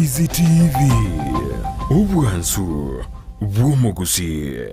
Easy TV, obwansu bw'omogusii.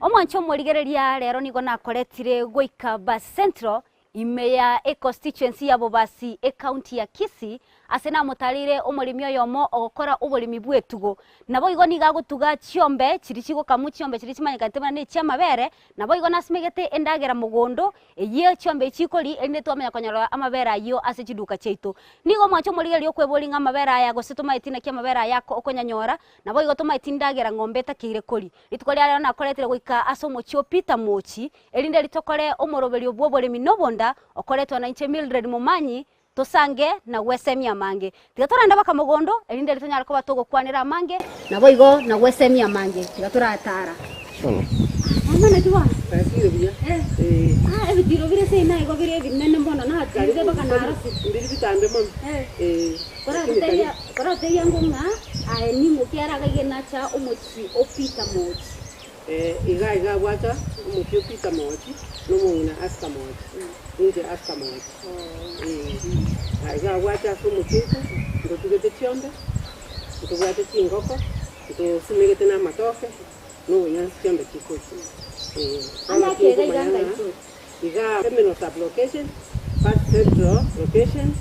Omwanche omorigereria rero nigo nakoretire goika Bas Central ime ya econstituency ya Bobasi ecounty ya Kisii ase namotareire omoremi oyomo ogokora oboremi bw'etugo. Naboigo nigo agotuga chiombe chiria chigokamwa chiombe chiria chimanyekanete buna nechiamabere, naboigo nasimegete endagera mogondo Eyio chiombe echi chikoria, erinde twamanya konyora amabere ayio ase chiduka chiaito. Nigo omwanche omorigereria okweboria ng'a amabere aya gose tomaeti naki amabere aya ako okonyanyora, naboigo tomaeti ndagera ng'ombe etakeire koria. Rituko ria rero nakoretire goika ase omochie o Peter Mochi, erinde ritokore omoroberio bw'oboremi na obonda, okoretwa nainche Mildred Momanyi, tosange na gwesemia amange. Tiga torende baka mogondo, erinde erio tonyare koba togokwanera amange. Naboigo na gwesemia amange. Tiga toratara. Mama naki bono? Nakire buya. Eh. Eh. Ah, ebitiro bire seino igo bire ebinene mono, natirire mpaka narosire. Mbiri bitambe mono. Eh. Eh. Koratotebia koratotebia ng'o ng'a aye ning'o ki aragaiye nacha omochie o Peter Mochi? Eh, iga iga abwata omochie o Peter Mochi, na omong'ina Esther Mochi. Inche Esther Mochi. Ee, iga abwate ase omochie oito, ntotugete chiombe, ntobwate chingoko, ntosimegete na amatoke, na obonyansi chiombe chikoria. Ee, Ande bono ake iga iga tinkomanya ng'a nkaitwe. iga Terminal sub-location, Pasi Central location,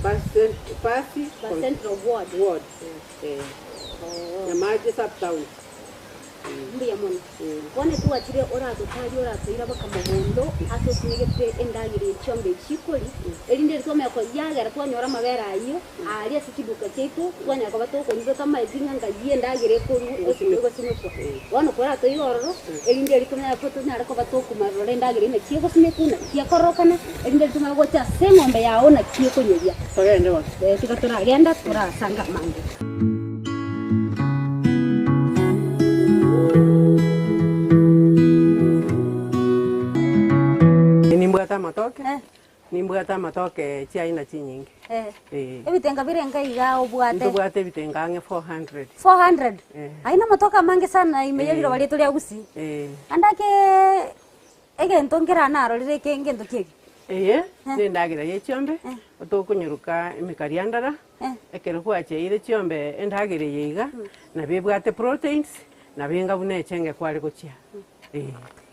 Pasi Cent- Pasi Ba Central Ward. Ward, ee, Nyamache sub-county. Mbuya mono. Bono twachire oratotarie oratoira baka mogondo ase osimegete endagera ye chiombe echi chikori, erinde eri twamanya koyagera twanyora amabere ayio aaria ase chiduka chiaito, twanyara koba tokonywa totamaeti ng'a ng'ai endagera ekorwa egosimekwa. Bono koratoire ororo, erinde eri tomanye ko tonyare koba tokomarora endagera eyio naki egosimekwa, naki ekororokana, erinde eri tomanye gocha ase eng'ombe yao naki ekonyeria. Togende bono. Tiga toragenda torasange amange. Nimbwate amatoke, Eh. nimbwate amatoke chiaina chinyinge. Eh. Eh. Ebitenga birenga iga obwate? Ntobwate ebitenga ang'e 400. 400? Eh. Ayio namatoke amange sana ime ye riroba riaito ria Gusii. Eh. Ande ake egento nkere narorire eke ngento ki eke? Eye nendagera ye chiombe, tokonyeruka emekariandara, ekero gwacheire chiombe endagera eye iga, nabo ebwate proteins, nabo enga buna echenge kware gochia eh.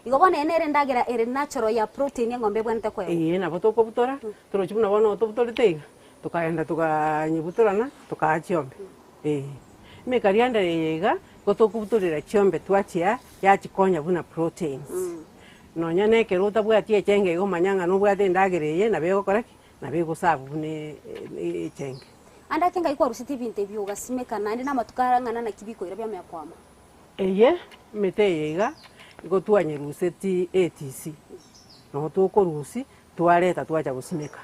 Igo bono eye nere endagera ere natural ya protein eng'ombe ebwenerete koegwa. Eye nabo tokobutora, torochi buna bono tobutorete iga, tokagenda tokanyebutorana, tokaa chiombe eh. Emekariandara eye iga, igo tokobutorera chiombe twachia yachikonya buna proteins. Nonya nekero otabwati echenge igo manya ng'a nobwate endagera eye nabo egokora ki? Nabo egosabu buna echenge. Ande ake ngai kwarusetie ebinto ebi ogasimeka, naende namatuko ara ng'ana naki bikoira biamanya kwama. Eye emete eye iga, igo twanyerusetie ATC, nabo tokorusia twareta twacha gosimeka.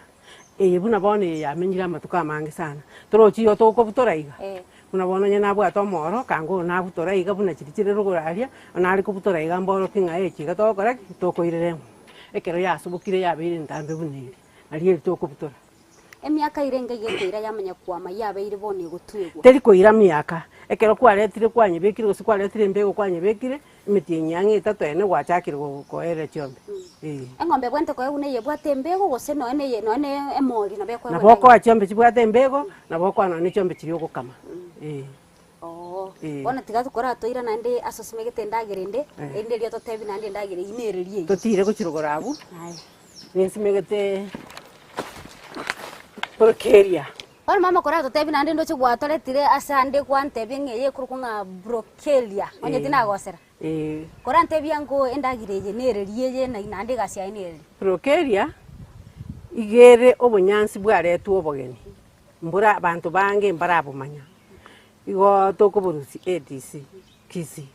Eye buna bono eye yamenyire amatuko amange sana, torochi igo tokobutora iga, buna bono onye nabwate omoro, kanga oyo nabutora iga buna chiria chire rogoro aria, nare kobutora iga mborokie ng'a echi iga togokora ki? Tokoirera eng'we. Ekero yasobokire yabeire entambe buna eri, nario eri tokobutora. Emiaka erenge iga ekoira yamanya kwama yabeire bono egotwegwa. Teri koira miaka, ekero kwaretire kwanyebekire gose kwaretire embego kwanyebekire, Emetienyi ang'e etato ene gwachakire koerera chiombe. Ee. Eng'ombe ebwenerete koegwa buna eyebwate embego gose nonya na eye nonya na emori nabo ekoegwa Nabo okoa chiombe chibwate embego, nabo okoa nonya na chiombe chiria ogokama. Ee. Oo. Ee. Bono tiga koratoira naende ase osimegete endagera ende, erinde erio ototebi naende endagera eyio nereri eyio. Totire gochirogora abwo, Aye. ninsimegete Pulkeria. Bono mama koratotebi naende ndoche gwatoretire ase ande gwantebia ng'a eye ekorokwa ng'a Brockelia, onye tinagosera. Ee. Korantebia ng'o endagera eye nereri eye na naende egasi yaye nereri. Brockelia, iga ere obonyansi bwaretwe obogeni, mbora abanto bange mbarabomanya, igo tokoborusia ADC, Kisii.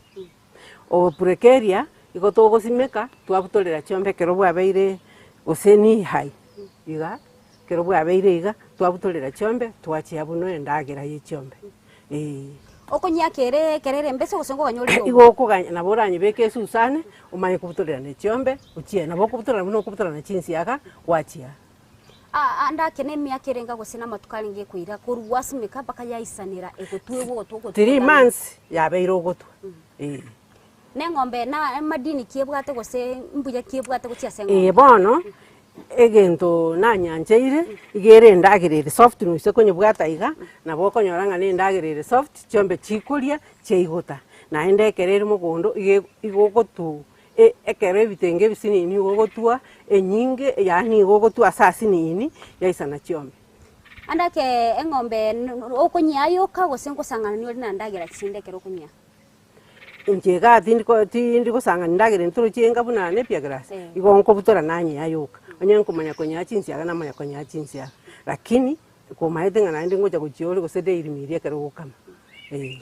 Obo Brockelia, igo togosimeka twabutorera chiombe ekero bwabeire gose knee high iga. Ekero bwabeire iga, twabutorera chiombe, twachia buna endagera ye chiombe, eeh. Okonyiaka ere ekero ere embese gose nkoganya ore Igo okoganya nabo oranyebeke esusane, omanye kobutorera ne chiombe, ochie. Nabo okobutorana buna okobutorana chinsiaga, gwachia. Ande ake nemiaka erenge gose namatuko arenge ekoira korwa gwasimeka mpaka yaisanera egotwa egotwa ogotwa Three months yabeire ogotwa, eh. Neng'ombe na amadini ki ebwate gose mbuya ki ebwate gochia ase eng'ombe? Eye bono, egento nanyancheire, iga ere endagera ere soft noise konyebwata iga, nabo okonyora ng'a na endagera ere soft, chiombe chikoria chiaigota. Naende ekero ere mogondo iga igo ogotu ekero ebitenge ebisinini igo ogotwa enyinge yaani igo ogotwa ase asinini yaisana chiombe. Ande ake eng'ombe okonyia yoka gose nkosang'anania ore na ndagera chinde ekero okonyia? Inche igaa tindi ko tindi gosang'ani ndagera intwe roche enga buna napier grass, igo nkobutora nanyea yoka, onye nkomanya konyea chinsiaga namanya konyea chinsiaga, lakini komaete ng'a naende ngocha gochia ore gose dairy meal ekero ogokama eh.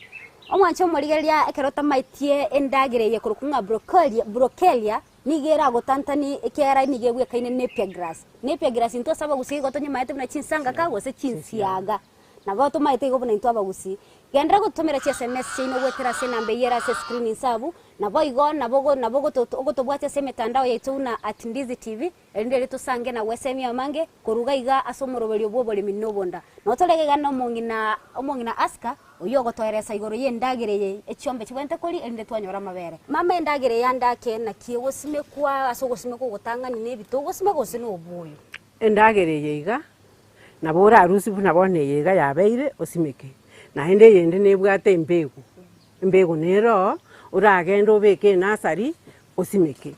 Omwanche omorigereria ekero otamaetie endagera eye korokwa ng'a brokoria brokeria nigo eragotantani ekiagera nigo egwekaine napier grass. Napier grass intwe ase abagusii igo tonyemaete buna chinsangaka gose chinsiaga. Nabo tomaete igo buna intwe abagusii. Genderera gototomera chi sms chiaino goetera ase enamba eyio ere ase escreen inse abwo, naboigo nabo nabo ogotobwatia ase emetandao yaito buna at Ndizi TV, erinde erio tosange na gwesemia amange koruga iga ase omoroberio bw'oboremi na obonda. Nabo tore iga na omong'ina omong'ina Aska, oyio ogotoeresa igoro y'endagera eye echiombe chibwenerete koria erinde twanyora amabere. Mama endagera eye ande ake naki egosimekwa ase ogosimekwa ogotang'ani na ebite ogosimeka gose na oboyo? Endagera eye iga, nabo orarusie buna bono eye iga yabeire osimeke, naende eyende nebwate embegu, embegu nere oo, oragende obeke enasari osimeke.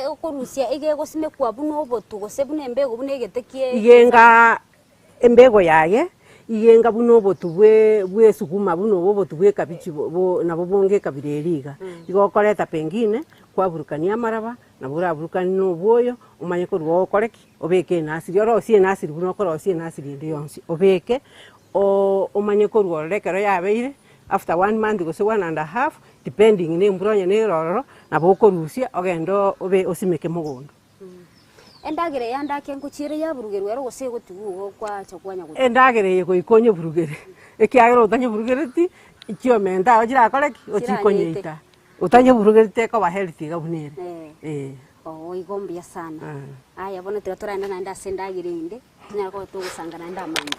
Okorusia iga egosimekwa buna obotu gose buna embegu buna egete kie Iga enga embego yaye, iga enga buna obotu bwe bwa esukuma buna obo obotu bwa ekabichi bo nabo bonge ekabira eria iga. Igo okoreta pengine, kwaburukania amaraba, Nabo oraburukanie na obwoyo, omanye korwa okore ki? Obeke enasiri, orosie enasiri buna okorosia enasiri ende yonsi, obeke omanye korwa ororo ekero yabeire, after one month gose one and a half, depending na embura onye nere ororo, nabo okorusia ogende obe osimeke mogondo. Endagera eye ande ake ngochiere yaburugerwa ero gose egotigwa igo kwacha kwanya gotiga? Endagera eye goika onyeburugere, ekiagera otanyeburugereti, chiomenta aba chirakore ki? Ochikonyeita. Otanyeburugereti tekoba healthy iga buna ere, eh. Oo igo mbuya sana. Aya bono tiga toraende naende ase endagera ende, tonyare koba togosanga naende amange.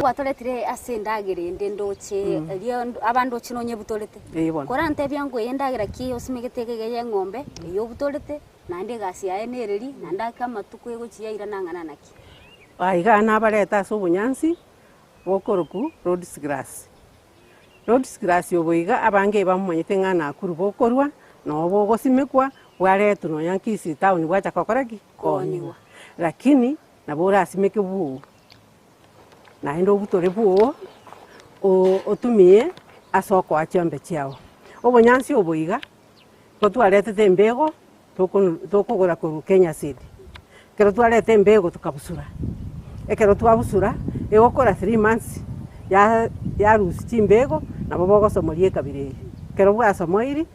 Gwatoretire ase endagera ende ndoche eria abandoche nonyebutorete. Eh bono. Korantebia ng'a eye endagera ki osimegete iga iga ya eng'ombe, eywo obutorete. Naende egasi yaye nereri, naende ake amatuko egochia yairana ang'ana naki. Aiga nabarete ase obonyansi bokorokwa Rhodes grass. Rhodes grass obo iga abange ebamomanyete ng'a Nakuru bokorwa, noo bogosimekwa, bwaretwa nonya Kisii town bwacha gokora ki? Kooniwa. Lakini nabo orasimeke bwogo, naende obutore bwogo, otumie ase okoa chiombe chiago. Obonyansi obo iga. Igo twaretete embego tokogora korwa Kenya Seed. Ekero twareta embego tokabusura, ekero twabusura, egokora three months yarusia chimbego nabo bogosomoria ekabira eye. Ekero bwasomoiri,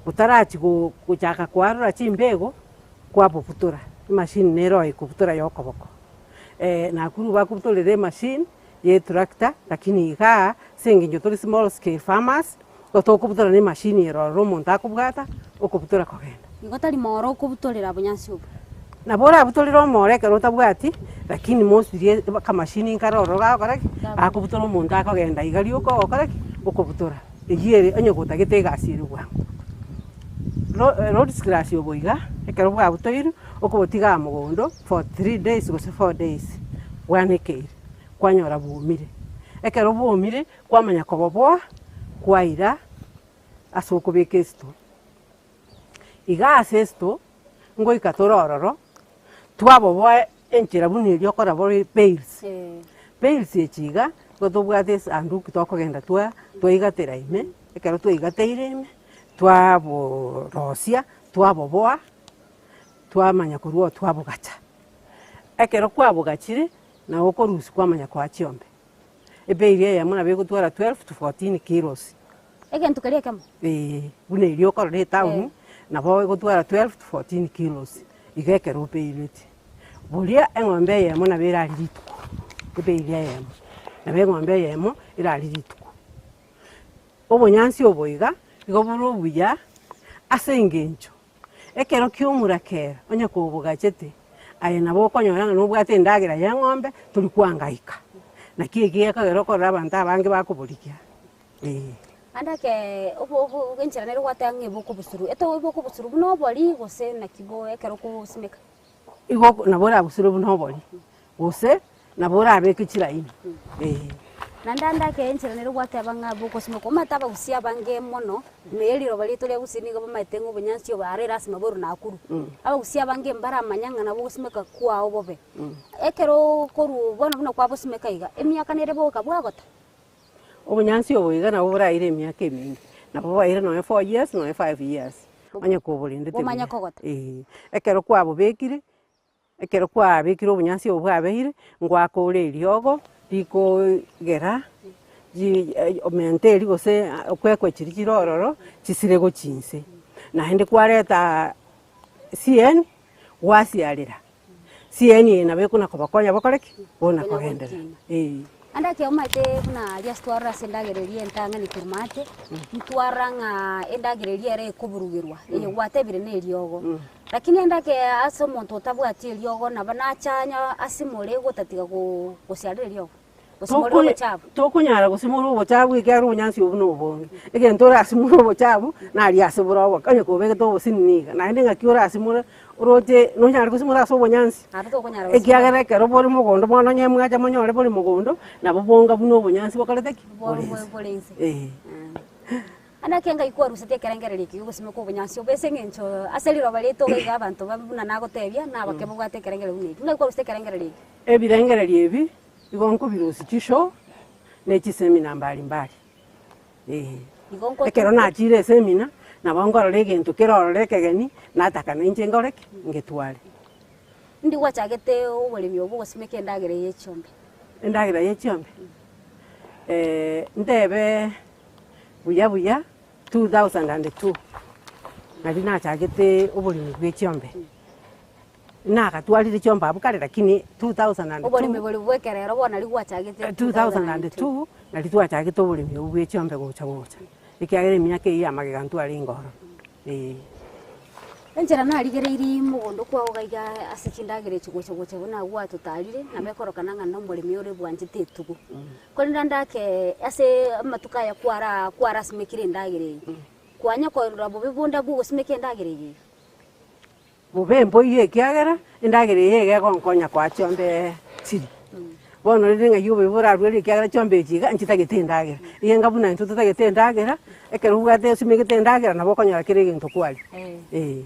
otarachia gochaka koarora chimbego, kwabobutora, emachine nere oo ekobutora ya okoboko. Nakuru bakobutorera emachine. ye etractor, lakini igaa ase eng'encho tore small scale farmers, igo tokobutora na emachine ere ororo omonto akobwata, okobutora kogenda. Igo tari mooro okobutorera bonyansi obo. Nabo orabutorere omoro ekero otabwati, lakini mostly akamachine nkare ororo gagokora ki? Gakobutora omonto akogenda iga rioka ogokora ki? Okobutora. Eyio ere onye gotagete egasi ere bwango. Rhodes grass obo iga, ekero bwabutoirwe, okobotiga aa mogondo for three days gose four days, bwanekeire, kwanyora bwomire. Ekero bwomire, kwamanya koboboa, kwaira ase okobeka esito. Iga ase esito, ngoika tore ororo, twaboboa enchera buna eria okora bore bales. Bales echi iga, nigo tobwate esanduki tokogenda twa twaigatera ime, ekero twaigateire ime, twaborosia, twaboboa, twamanya korwa oo twabogacha. Ekero kwabogachire, nabo okorusia kwamanya koa chiombe. Ebeiri eyemo nabo egotwara 12 to 14 kilos. Egento keria ekemo? Eeh, buna eria okorora etown, nabo egotwara 12 to 14 kilos, iga ekero obeireti. Boria eng'ombe eyemo nabo erari rituko, ebeiri eyemo. Nabo eng'ombe eyemo erarie rituko. Obonyansi obo iga, igo bore obuya ase engencho ekero kia omorakera onye kobogachete, aye nabo okonyora ng'a nobwate endagera ya eng'ombe tori koangaika. Naki eki gekogera okorora abanto abange bakoborigia eh. Ande ake obo obo enchera nere gwateba ng'a ebokobusuru, etogo ebokobusuru buna obori gose naki bo ekero okobosimeka? Igo nabo orabusure buna obori, gose nabo orabeke chiraini, ee. Naende ande ake enchera nere gwateba ng'a bogosimekwa, omanyete abagusia abange mono, ime ye riroba riaito ria gusii nigo bamaete ng'a obonyansi obo aro erasima borwe Nakuru. Abagusia abange mbaramanya ng'a nabo ogosimeka kwao bobe. Ekero okorwa bono buna kwabosimeka iga, emiaka nere bogoka bwagota. Obonyansi obo iga nabo boraire emiaka emenge, nabo boraire nonye four years nonye five years, onye koborendete buya. Bomanye kogota. Eeh, ekero kwabobekire, ekero kwabekire obonyansi obo bwabeire, ngwakore eriogo rikogera ri omenta eria gose okwekwe chiria chire ororo, chisire gochia inse. Naende kwareta CN, gwasiarera. CN eye nabo ekona kobakonya bakore ki? Bona Konya kogenderera. gokina. Eeh. Ande ake omanyete buna aria ase twarora ase endagera eria entang'ani korwa maate, ntwarora ng'a endagera eria ere ekoburugerwa, eye gwatebire na eriogo. Lakini ande ake ase omonto otabwati eriogo nabo nachanya asimore gotatiga go gosiarera eriogo. Gose more obochafu. Tokonyara gosimora obochafu ekiagera obonyansi obwo nobonge. Egento orasimore obochafu, naria ase bore oboke, onye kobegete obosinini iga, naende ng'aki orasimore oroche nonyare gosimora ase obonyansi? Aro tokonyara gosimora. Ekiagera ekero bore mogondo bono onye mwacha monyore bore mogondo, nabo bonga buna obonyansi bokorete ki? Bore Bore inse. bore inse. Eeh. Ande ake ngai kwarusetie ekerengererio eke giogosimeka obonyansi obo ase eng'encho ase riroba riaito iga iga abanto babe buna nagotebia, nabake babwate ekerengererio buna eki. Ngai kwarusetie ekerengererio eke? Ebirengererio ebi igo nkobirusia chishow ne chisemina mbari mbari, eh. Igo nko Ekero nachire esemina, nabo nkorora egento kere ororo ekegeni, nataka nainche nkore ki? Ngetware. Ndi gwachagete oboremi obo ogosimeka endagera eye y'echiombe? Endagera ya echiombe, ntebe buya buya 2002, nari nachagete oboremi bwa echiombe. Nagatwarire chiombe abwo kare lakini 2002 Oboremi boria bwa ekerero bono naria gwachagete 2002 naria twachagete oboremi obwo bwa echiombe gocha gocha, ekiagera emiaka eyio ya magega ntwarenge ororo, eh. Enchera narigereirie mogondo kwao iga iga ase chindagera echi gocha gocha buna gwatotarire, nabo ekorokana ng'a nomoremi ore bwanchete etugo. Korende ande ake ase amatuko aya kwara kwarasimekire endagera eye, kwanya korora bobe bonde bwa ogosimeka endagera eye iga? Bobe mboiyo ekiagera endagera eye iga egonkonya koa chiombe chiri. Bono rende ng'ai obobe borarwere ekiagera chiombe echi iga nchitagete endagera. Iga enga buna intwe totagete endagera, ekero obwate osimegete endagera nabo okonyora kera egento kwaria, eh.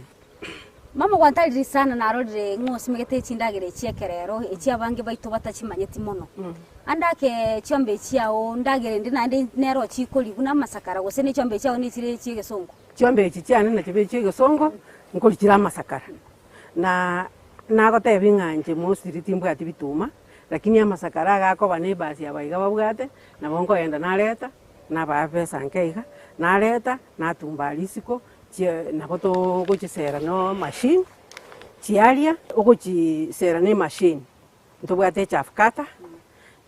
Mama gwantarire sana narorire ng'a osimegete chindagera echi ekerero echi abange baito batachimanyeti mono. Ande ake chiombe chiao ndagera ende naende nero chikoria buna amasakara gose ne chiombe chiao nechire chia egesongo. Chiombe echi chiane nachio chibe chi'egesongo, nkori chire amasakara, na nagotebia ng'a inche mostly timbwati bituma, lakini amasakara iga akoba na ebasi aba iga babwate, nabo nkogenda nareta, nabaa besa nke iga, nareta, natumba aria isiko, chie nabo toogochesera na emachine, chiaria, ogochiisera na emachine, ntobwate echafu cutter,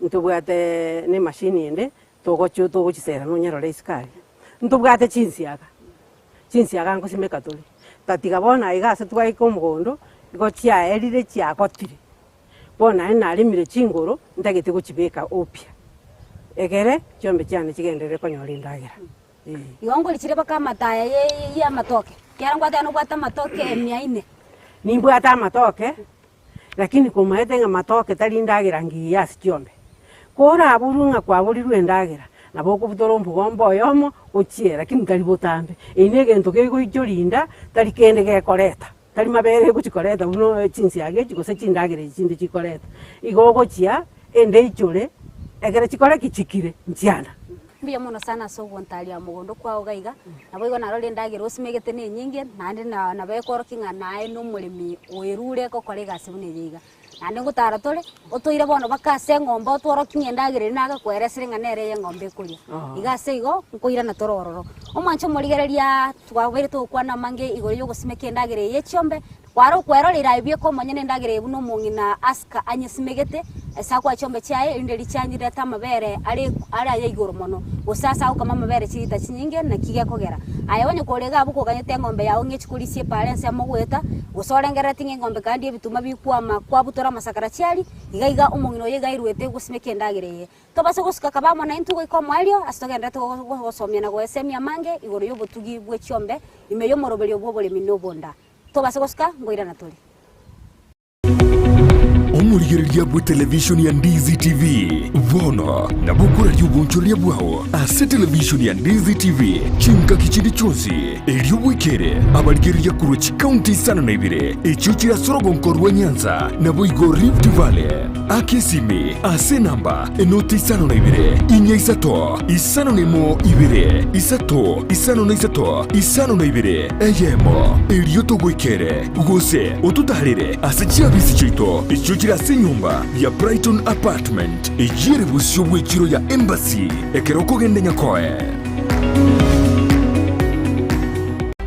ntobwate na emachine ende, togochi togochisera nonyerore isiko aria. Ntobwate chinsiaga, chinsiaga ngosimeka tore, tatiga bono aiga ase twaika omogondo, igo chiaerire chiagotire, bono naende naremire chingoro, ntagete gochibeka upya, egere chiombe chiane chigenderere konyora endagera, eh. Igo nkorichire mpaka amataya ye ya amatoke, ekiagera ngwateba nobwate amatoke emia ine. Nimbwate amatoke, Lakini komaete ng'a matoke tari ndagera ngiya ase chiombe, koraborwe ng'a kwaborirwe endagera, nabo okobutora omogomba oyomo ochie, lakini tari botambe. Eye negento kegoichoria inda, tari kende gekoreta, tari mabere egochi koreta buna chinsiaga echi gose chindagera echi chinde chikoreta. Igo ogochia ende eichore, ekere chikore ki? Chikire, nchiana. Mbuya mono sana ase ogontaria mogondo kwao iga iga, naboigo narore endagera osimegete nenyinge, naende na nabo ekoorokia ng'a naye nomoremi oerure gokora egasi buna eye iga. Naende ngotara tore, otoire bono mpaka ase eng'ombe otworokie ng'a endagera eria nagakoeresire ng'a nere eye eng'ombe ekoria. Iga ase igo, nkoirana tore ororo. Omwancho omorigereria twabeire togokwana amange igoro ya ogosimeka endagera eye ya echiombe, Kware okweroreire aye bweka omonyene endagera eye buna omong'ina Asuka anyesimegete, Ase akoa chiombe chiaye, erinde richanchirete amabere are are aya igoro mono, gose ase agokama amabere chilita chinyinge, naki gekogera. Aye onye kore iga abwo koganyete eng'ombe yao ng'a echi korisia epaara ensemo goeta, gose orengerereti ng'a eng'ombe kandi ebituma bikwama kwabutora amasakara chiaria, iga iga omong'ina oyo iga airuete gosimeka endagera eye. Tobase gosuka kaba amo naintwe goika omoerio, ase togendererete gosomia na goesemia amange igoro y'obotugi bwe chiombe ime y'omoroberio bw'oboremi na obonda. Tobase gosuka, ngoirana tore. Omorigereria bw'etelevishoni ya Ndizi TV bono nabo okoraria obonchoreria bwao ase televishoni ya Ndizi TV chingaki chinde chionsi, erio bwekere abarigereria korwa chikaunti isano na ibere echio chire ase orogonko rwa Nyanza naboigo Rift Valley. Aka esimi ase enamba enoti isano na ibere, inya isato, isano na emo ibere, isato, isano na isato, isano na ibere, eyemo, erio togoikere. Gose ototaarere ase chiabisi chiaito echio chire ase enyomba ya Brighton Apartment, eyio ere bosio bw'echiro ya Embassy ekero okogenda Nyakoe.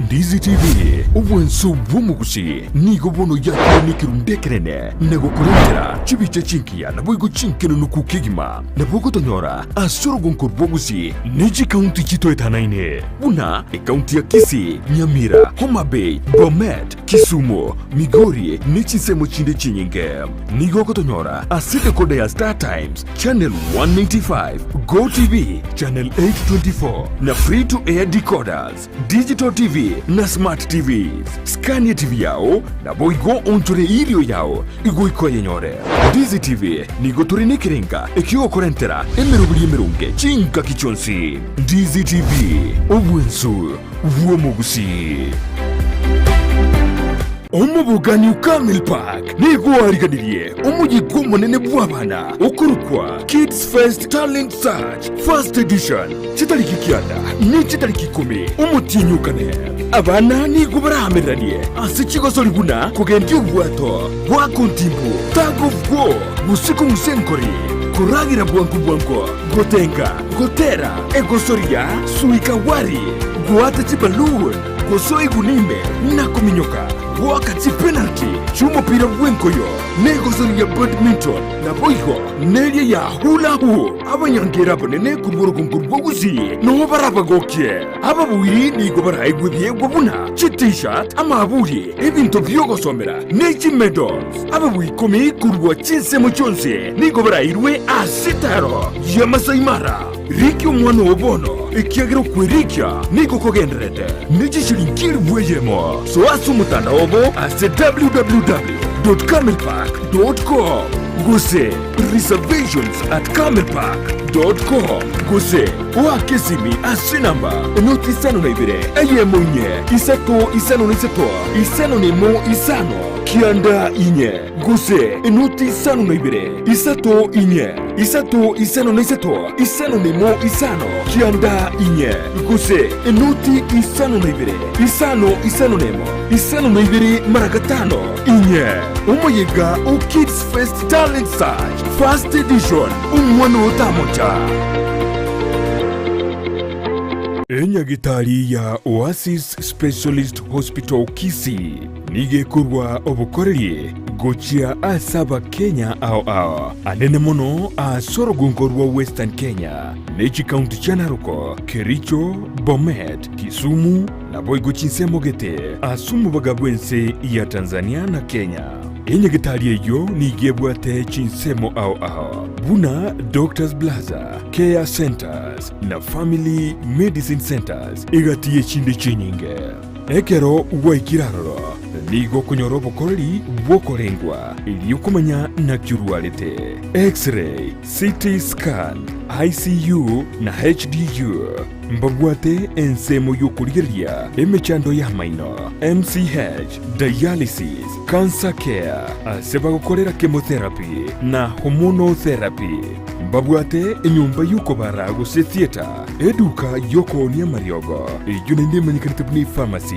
Ndizi TV, obwanso bw'omogusi, nigo bono yakire nekerundu ekenene na gokorentera chibicha chingiya naboigo chinkenenuku kegima. Nabo ogotonyora ase orogonko rw'obosie ne chikaunti chitoetanaine buna ekaunti ya Kisii, Nyamira, Homa Bay, Bomet, Kisumu, Migori ne chinsemo chinde chinyinge. Nigo ogotonyora ase decoder ya Star Times, Channel 195, Go TV, Channel 824 na Free to Air decoders, Digital TV na Smart TVs. Scan TV yao naboigo onchore irio yao igoika oyenyore. Ndizi TV nigo tore nekerenga ekiogokorentera emeroberi emeronge chingaki chionsi. Ndizi TV, obwensu bw'omogusii. Omobogani o Camel Park nigo ariganirie omoyega omonene bw'abana okorokwa Kids Fest Talent Search First Edition chitariki kianda ne chitariki ikomi omotienyi o kane. Abana nigo baraamereranie ase chigosori buna kogendia obwato, goaka ontimbu, tug of war, gose kong'usa enkori, koragera bwango bwango, gotenga, gotera, egosori ya suikawari, goata chiballoon, gosoa eguni ime na kominyoka, goaka chipenalty chi'omopira bw'enkoyo, na egosori ya badminton, naboigo neria ya hula hoop. Abanyangeera abanene korwa orogongo rwa Gusii noo barabagokie. Ababuiri nigo baraegwe ebiegwa buna chi-T-shirt, amaaburi, ebinto bi'ogosomera, ne chimedals. Ababui ikomi korwa chinsemo chionsi nigo barairwe ase etaaro ya Masai Mara. Rikia omwana oo bono, ekiagera okwerikia nigo kogendererete ne chishilingi elifu eyemo. Soa ase omotandao obo ase www.camelpark.com gose reservations@camelpark.com gose oake esimi ase enamba enoti isano na ibere eyemo inye isato isano na isato isano na emo isano kianda inye gose enoti isano na ibere isato inye isato isano na isato isano na emo isano kianda inye gose enoti isano na ibere isano isano na emo isano na ibere mara gatano inye. Omoyega o Kids Fest Talent Search First Edition, Omwana otamocha. Enyagitari ya Oasis Specialist Hospital Kisii nigo ekorwa obokoreri gochia ase Abakenya ao ao, anene mono ase orogongo rwa Western Kenya ne chikaunti chia Narok, Kericho, Bomet, Kisumu naboigo chinsemo gete ase omobaga bw'ense ya Tanzania na Kenya. Enyagitari eyio nigo ebwate chinsemo ao ao buna Doctors Plaza, Care Centers na Family Medicine Centers egati y'echinde chinyinge. Ekero gwaikire aroro, nigo okonyora obokoreri bw'okorengwa erio komanya naki orwarete, X-ray, CT scan, ICU na HDU. Mbabwate ensemo y'okorigereria emechando y'amaino, MCH, dialysis, cancer care, ase bagokorera chemotherapy na hormonal therapy. Mbabwate enyomba y'okobara gose theatre, eduka y'okoonia amariogo, eyio naende emanyekanete buna epharmacy,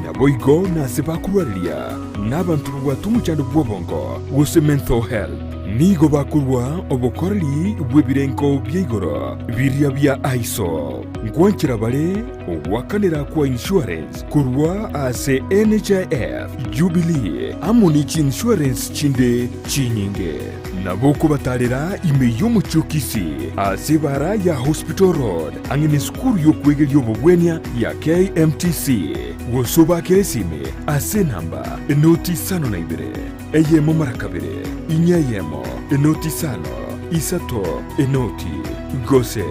naboigo nase bakorwareria nabanto babwate omochando bw'obongo gose mental health. Nigo bakorua obokoreri bw'ebirengo bia igoro biria bia ISO. Ngwanchera bare ogoakanera kwa insurance korwa ase NHIF, Jubilee amo ne chiinsurance chinde chinyinge. Nabo okobatarera ime y'omochie o Kisii ase ebara ya Hospital Road ang'e nesukuru y'okwegeria obobwenia ya KMTC gose obaakere esimi ase enamba enoti isano na ibere eyemo mara kabere inye eyemo enoti isano isato enoti gose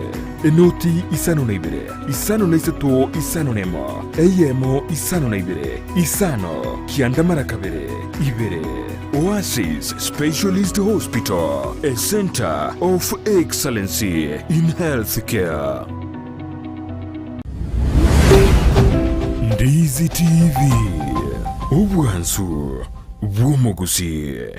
enoti isano na ibere isano na isato isano na emo eyemo isano na ibere isano kianda mara kabere ibere. Oasis Specialist Hospital, a centre of excellency in healthcare. Ndizi TV, obwansu bw'omogusii.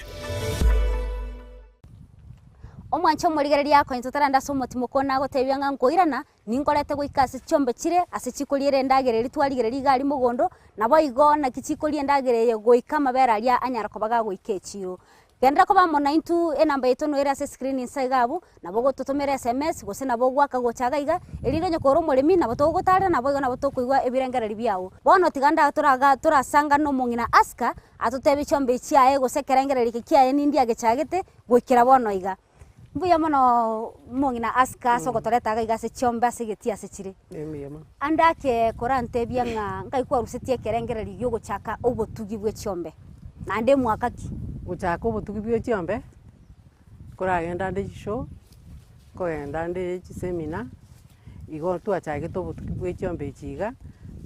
Omwanche omorigereria akonye totarande ase omotimoko nagotebia ng'a nkoirana, ninkorete goika ase chiombe chire ase chikoriera endagera eria twarigereria iga aria mogondo, naboigo naki chikoria endagera eye goika amabere aria anyara koba gagoika echiro. Genderera koba amo naintwe enamba yaito noyo ere ase escreen inse iga abwo, nabo ogototomera sms gose nabo ogoaka gocha iga iga, erinde onye kore omoremi nabo togogotarera naboigo nabo tokoigwa ebirengererio biago. Bono tiga nda toraga torasangane na omong'ina Aska, atotebie chiombe echi chiaye gose ekerengererio eke kiaye nindi agechagete goikera bono iga. Mbuya mono omong'ina Aska ase ogotoreta iga iga ase chiombe ase egetii ase chire. Mbuya mono. Ande ake korantebia ng'a nkai kwarusetie ekerengererio giogochaka obotugi bwe chiombe, naende emwaka ki? Gochaka obotugi bwe chiombe, nkoragenda nde chishow, nkogenda nde chiseminar, igo twachagete obotugi bwe chiombe echi iga,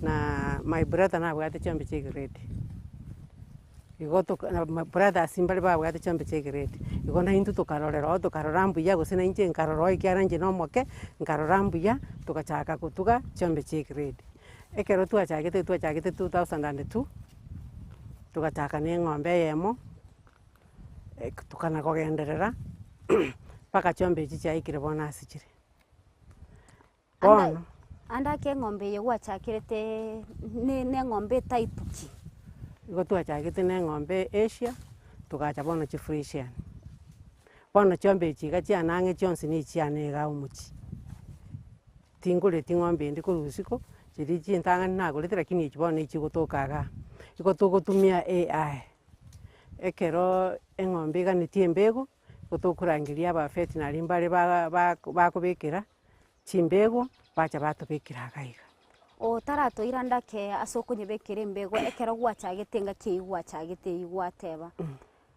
na my brother nabwate chiombe chia egrade. Igo toka na my brothers mbare babwate chiombe chia egrade, igo naintwe tokarorera oo tokarora mbuya gose na inche nkarora oo ekiagera inche na omoke, nkarora mbuya, togachaka kotuga chiombe chia egrade. Ekero twachagete twachagete 2002, togachaka na eng'ombe eyemo, tokana kogenderera mpaka chiombe echi chiaikire bono ase chire. Bono. Ande ake eng'ombe eye gwachakerete ne eng'ombe etype ki? Igo twachagete na eng'ombe Asia, togacha bono chifresian. Bono chiombe echi iga chiane ang'e chionsi na echiane igaa omochie. Tingoreti ng'ombe ende korwa isiko, chiria chintang'ani nagorete lakini echi bono echigotoka igaa. Igo togotumia AI, ekero eng'ombe eganetie embego, igo tokorangeria abafeti naria mbare ba- ba bakobekera. Chimbego bacha batobekera iga iga. Otaratoira ndake ase okonyebekera embego ekero gwachagete engaki eyio gwachagete eyio gwateba,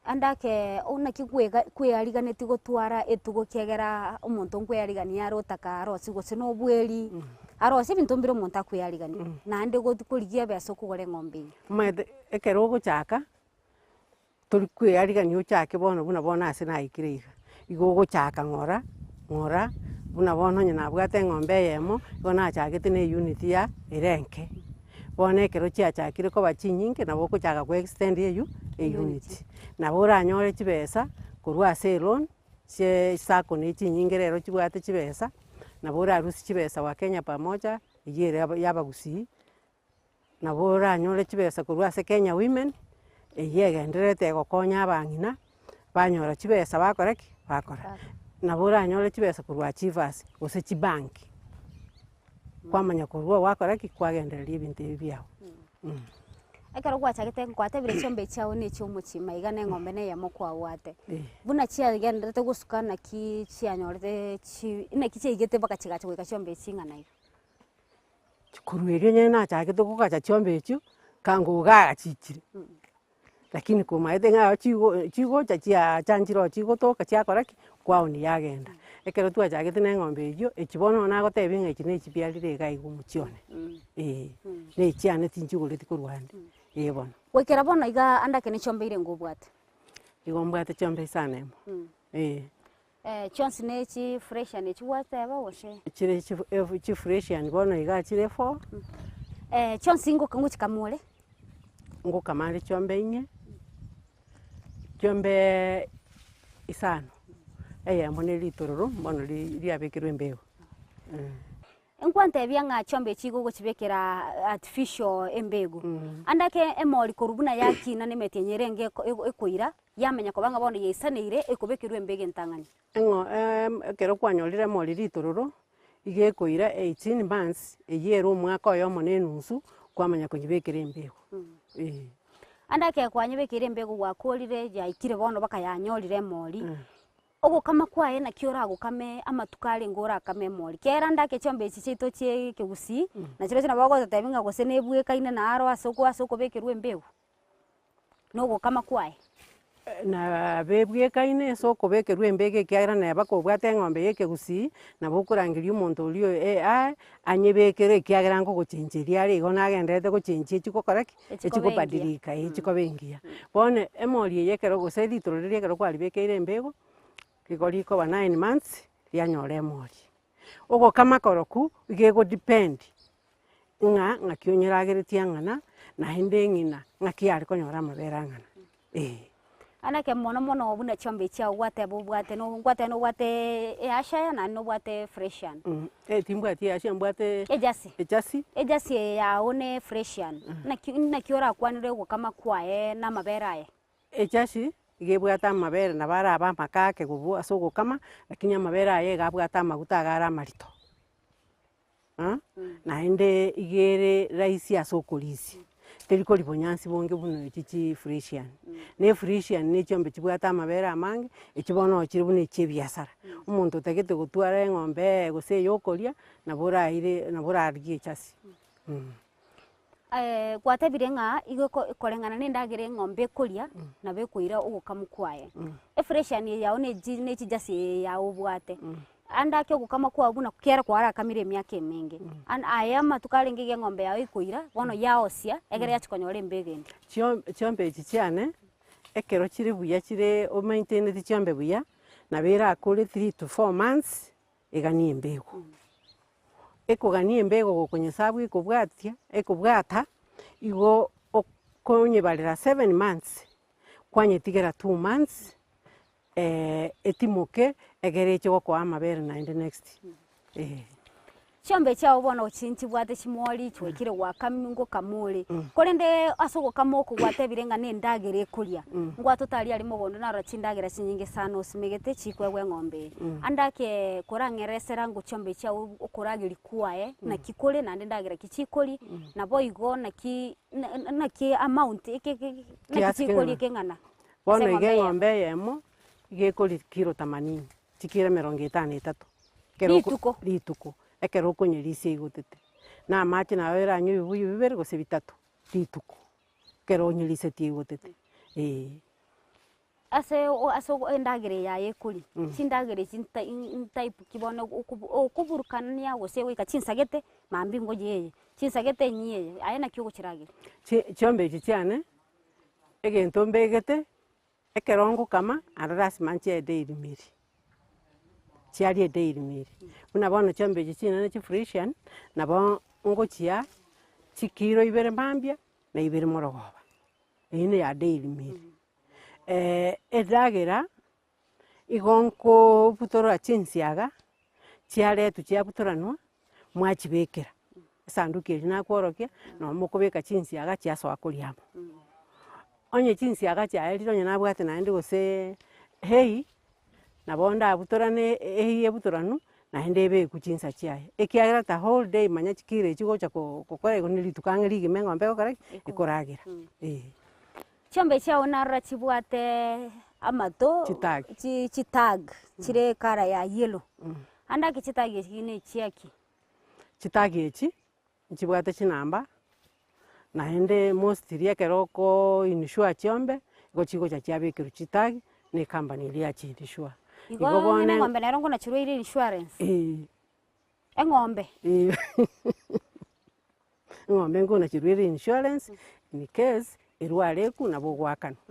ande ake naki kwega kweariganetie gotwara etugo ekiagera omonto nkwearigania are otaka arosie gose na obweri, arosie ebinto mbire omonto akwearigania, naende gotu korigia ebesa okogora eng'ombe eyio. Omanyete ekero ogochaka, Tori kwearigania ochake bono buna bono ase naikire iga, igo ogochaka ng'ora, ng'ora, buna bono onye nabwate eng'ombe eyemo, igo nachagete na eunit ya ere enke. Bono ekero chiachakire koba chinyinge nabo ogochaka ko extend eywo eunit. Nabo oranyore chibesa korwa ase eloan, chiee sacco na echinyinge rero chibwate chibesa, nabo orarusie chibesa wa Kenya pamoja, eywo ere ya abagusii. Nabo oranyore chibesa korwa ase Kenya Women, eywo egendererete egokonya abang'ina, banyora chibesa bakora ki? Bakora. Nabo oranyore chibesa korwa Achievers gose chibanki, kwamanya korwa oo gwakora ki? Kwagendereria ebinto ebi biago. Ekero gwachagete nkwatebire chiombe chiago na echia omochie maiga na eng'ombe na eyemo kwabwate, buna chiagendererete gosuka naki chianyorete chi naki chiaigete mpaka chigacha goika chiombe echi ing'ana iga? Korwa erio onye nachagete kogacha chiombe echio, kango iga agachichire, lakini komaete ng'a chigo chigocha chiachanchire oo chigotoka chiakora ki, kwaoni yagenda. Ekero twachagete na eng'ombe eywo, echi bono nagotebia ng'a echi na echibiarire iga iga omochie one, eh, na echiane tinchigoreti korwa ande, eh bono. Goikera bono iga ande ake ne chiombe eire ngobwate? Igo mbwate chiombe isano emo, eh. Chionsi ne chifreshian echi gwateba gose? Chire chifreshian bono iga chire four. Chionsi ngoka ngochikama ore? Ngokama are chiombe inye, chiombeeee isano, eyemo ne ritororo bono riabekerwe embego. Nkwantebia ng'a chiombe echi igo ogochibekera artificial embego, ande ake emori korwa buna yakina na emetienyi ere enke ekoira. Yamanya koba ng'a bono yaisaneire ekobekerwa embego entang'ani. Eng'o ekero kwanyorire emori ritororo, iga ekoira 18 months, eyio ere omwaka oyomo na enusu, kwamanya konyebekera embego, eh. Ande ekero kwanyebekeire embego gwakorire yaikire bono mpaka yanyorire emori, ogokama kwaye naki oragokame amatuko arenge orakame emori? Kera ande ake chiombe echi chiaito chia ekegusii, nachirochio nabo ogototebia ng'a gose nebwekaine naro ase oko ase okobekerwa embego. na ogokama kwaye. Na bebwekaine ase okobekerwa embego ekiagera neba kobwate eng'ombe ya ekegusii, nabo okorangeria omonto oria oyo aye anyebekere ekiagera nkogochencheria are igo nagendererete gochenchia echigokora ki? Echikoba engiya. Echikobadilika eh chikoba engiya. Bono emori eye ekero gose ritoro riria ekero kwaribekeire embego, igo rikoba nine months, rianyora emori. Ogokama korokwo iga egodepend ng'a ng'aki onyerageretie ang'ana, naende eng'ina ng'aki yare konyora amabere ang'ana, eh. Ande ekero mono mono buna chiombe chiago gwateba obwate no gwateba nobwate eashaya naende nobwate freshian. Eh timbwati eashaya mbwate Ejasi. ejasi. Ejasi eye yago ne freshian, naki naki orakwanere ogokama kwaye na amabere aye? Echasi iga ebwate amabere nabo arabe amakake kobua ase ogokama, lakini amabere aye iga abwate amaguta iga are amarito naende iga ere rahisi ase okorisia, teri koria bonyansi bonge buna echi chi fresian. Na efresian na echiombe chibwate amabere amange, echio bono chire buna echia ebiasara. Omonto otagete gotwara eng'ombe gose eye okoria, nabo oraire nabo orarigie echasi. Gwatebire ng'a igo eko koreng'ana na endagera eng'ombe ekoria, nabo ekoira ogokamu kwaye. Efreshani eye yao na echi na echijasi eye yao obwate, ande ake ogokama kwao buna kera kwarakamire emiaka emenge, an aye amatuko arenge iga eng'ombe yao ekoira, bono yaosia, egere yachia konyora embego ende. Chio chiombe echi chiane, ekero chire buya chire omaintaineti chiombe buya, nabo erakore three to four months, eganie embego. Ekogania embego gokonyesabu ekobwatia ekobwata, igo okonyebarera seven months, kwanyetigera two months etimoke egere eche gokoa amabere naende next eh. Chiombe chiao bono chi nchibwate chimori chigoikire goaka ngokama ore, korende ase ogokama oko gwatebire ng'a na endagera ekoria, ngwatotari aria mogondo narora chindagera chinyinge sana osimegete chikoegwa eng'ombe eye. Ande ake korang'eresera ng'o chiombe chiao okorageria kwaye naki kore naende ndagera ki chikoria, naboigo naki naki amount eke eke naki Kiasi chikoria keng'ana. keng'ana ase Bono iga eng'ombe eyemo. eng'ombe eyemo, iga ekoria kilo themanini. Chikiro emerongo etano na etato, ekero oko Rituko. rituko, ekero okonyerisia igotete. Na amache nabo eranywe ebibuyu bibere gose bitato, rituko, ekero onyerisetie igotete, eh. Ase o ase o endagera eye yaye ekoria, chindagera echi nta ntype ki bono okobu okoburukania gose goika chinsagete, mambia ngoyie eye, chinsagete enyie eye, aye naki ogochirageria? Chi chiombe echi chiane, egento mbegete. Ekero ngokama, aro lasima nchie edaily meal, chiaria edaily meal. Buna bono chiombe echi chinene chifresian, nabo ngochia chikiro ibere mambia, na ibere morogoba, eywo neya daily meal. Endagera, igo nkobutorora chinsiaga, chiaretwa chiabutoranwa, mwachibekera, esanduki eria nakworokia, nabo mokobeka chinsiaga chiasoa koria amo. Onye chinsiaga chiaerire onye nabwate naende gose hay, nabo ndabutorane hay ebutoranwe, naende ebekwe chinsa chiaye, ekiagera the whole day manya chikiro echio gocha ko gokora igo na rituko ang'e rigima eng'ombe egokora ki? Ekoragera, eh. Chiombe chiao narora chibwate amato, Chitag. chi chitag chire ecolour ya yellow, ande ake chitag echi ne chiaki? Chitag echi, nchibwate chinamba, naende mostly ekero oko insure chiombe, nigo chigocha chiabekerwa chitag, na ecompany eria yachi insure. Igo onye na eng'ombe nero nkonacherwa insurance? Eeh. Eng'ombe? Eeh eng'ombe nkonacherwa ere insurance, in case erware ekwe nabo ogoakanwa.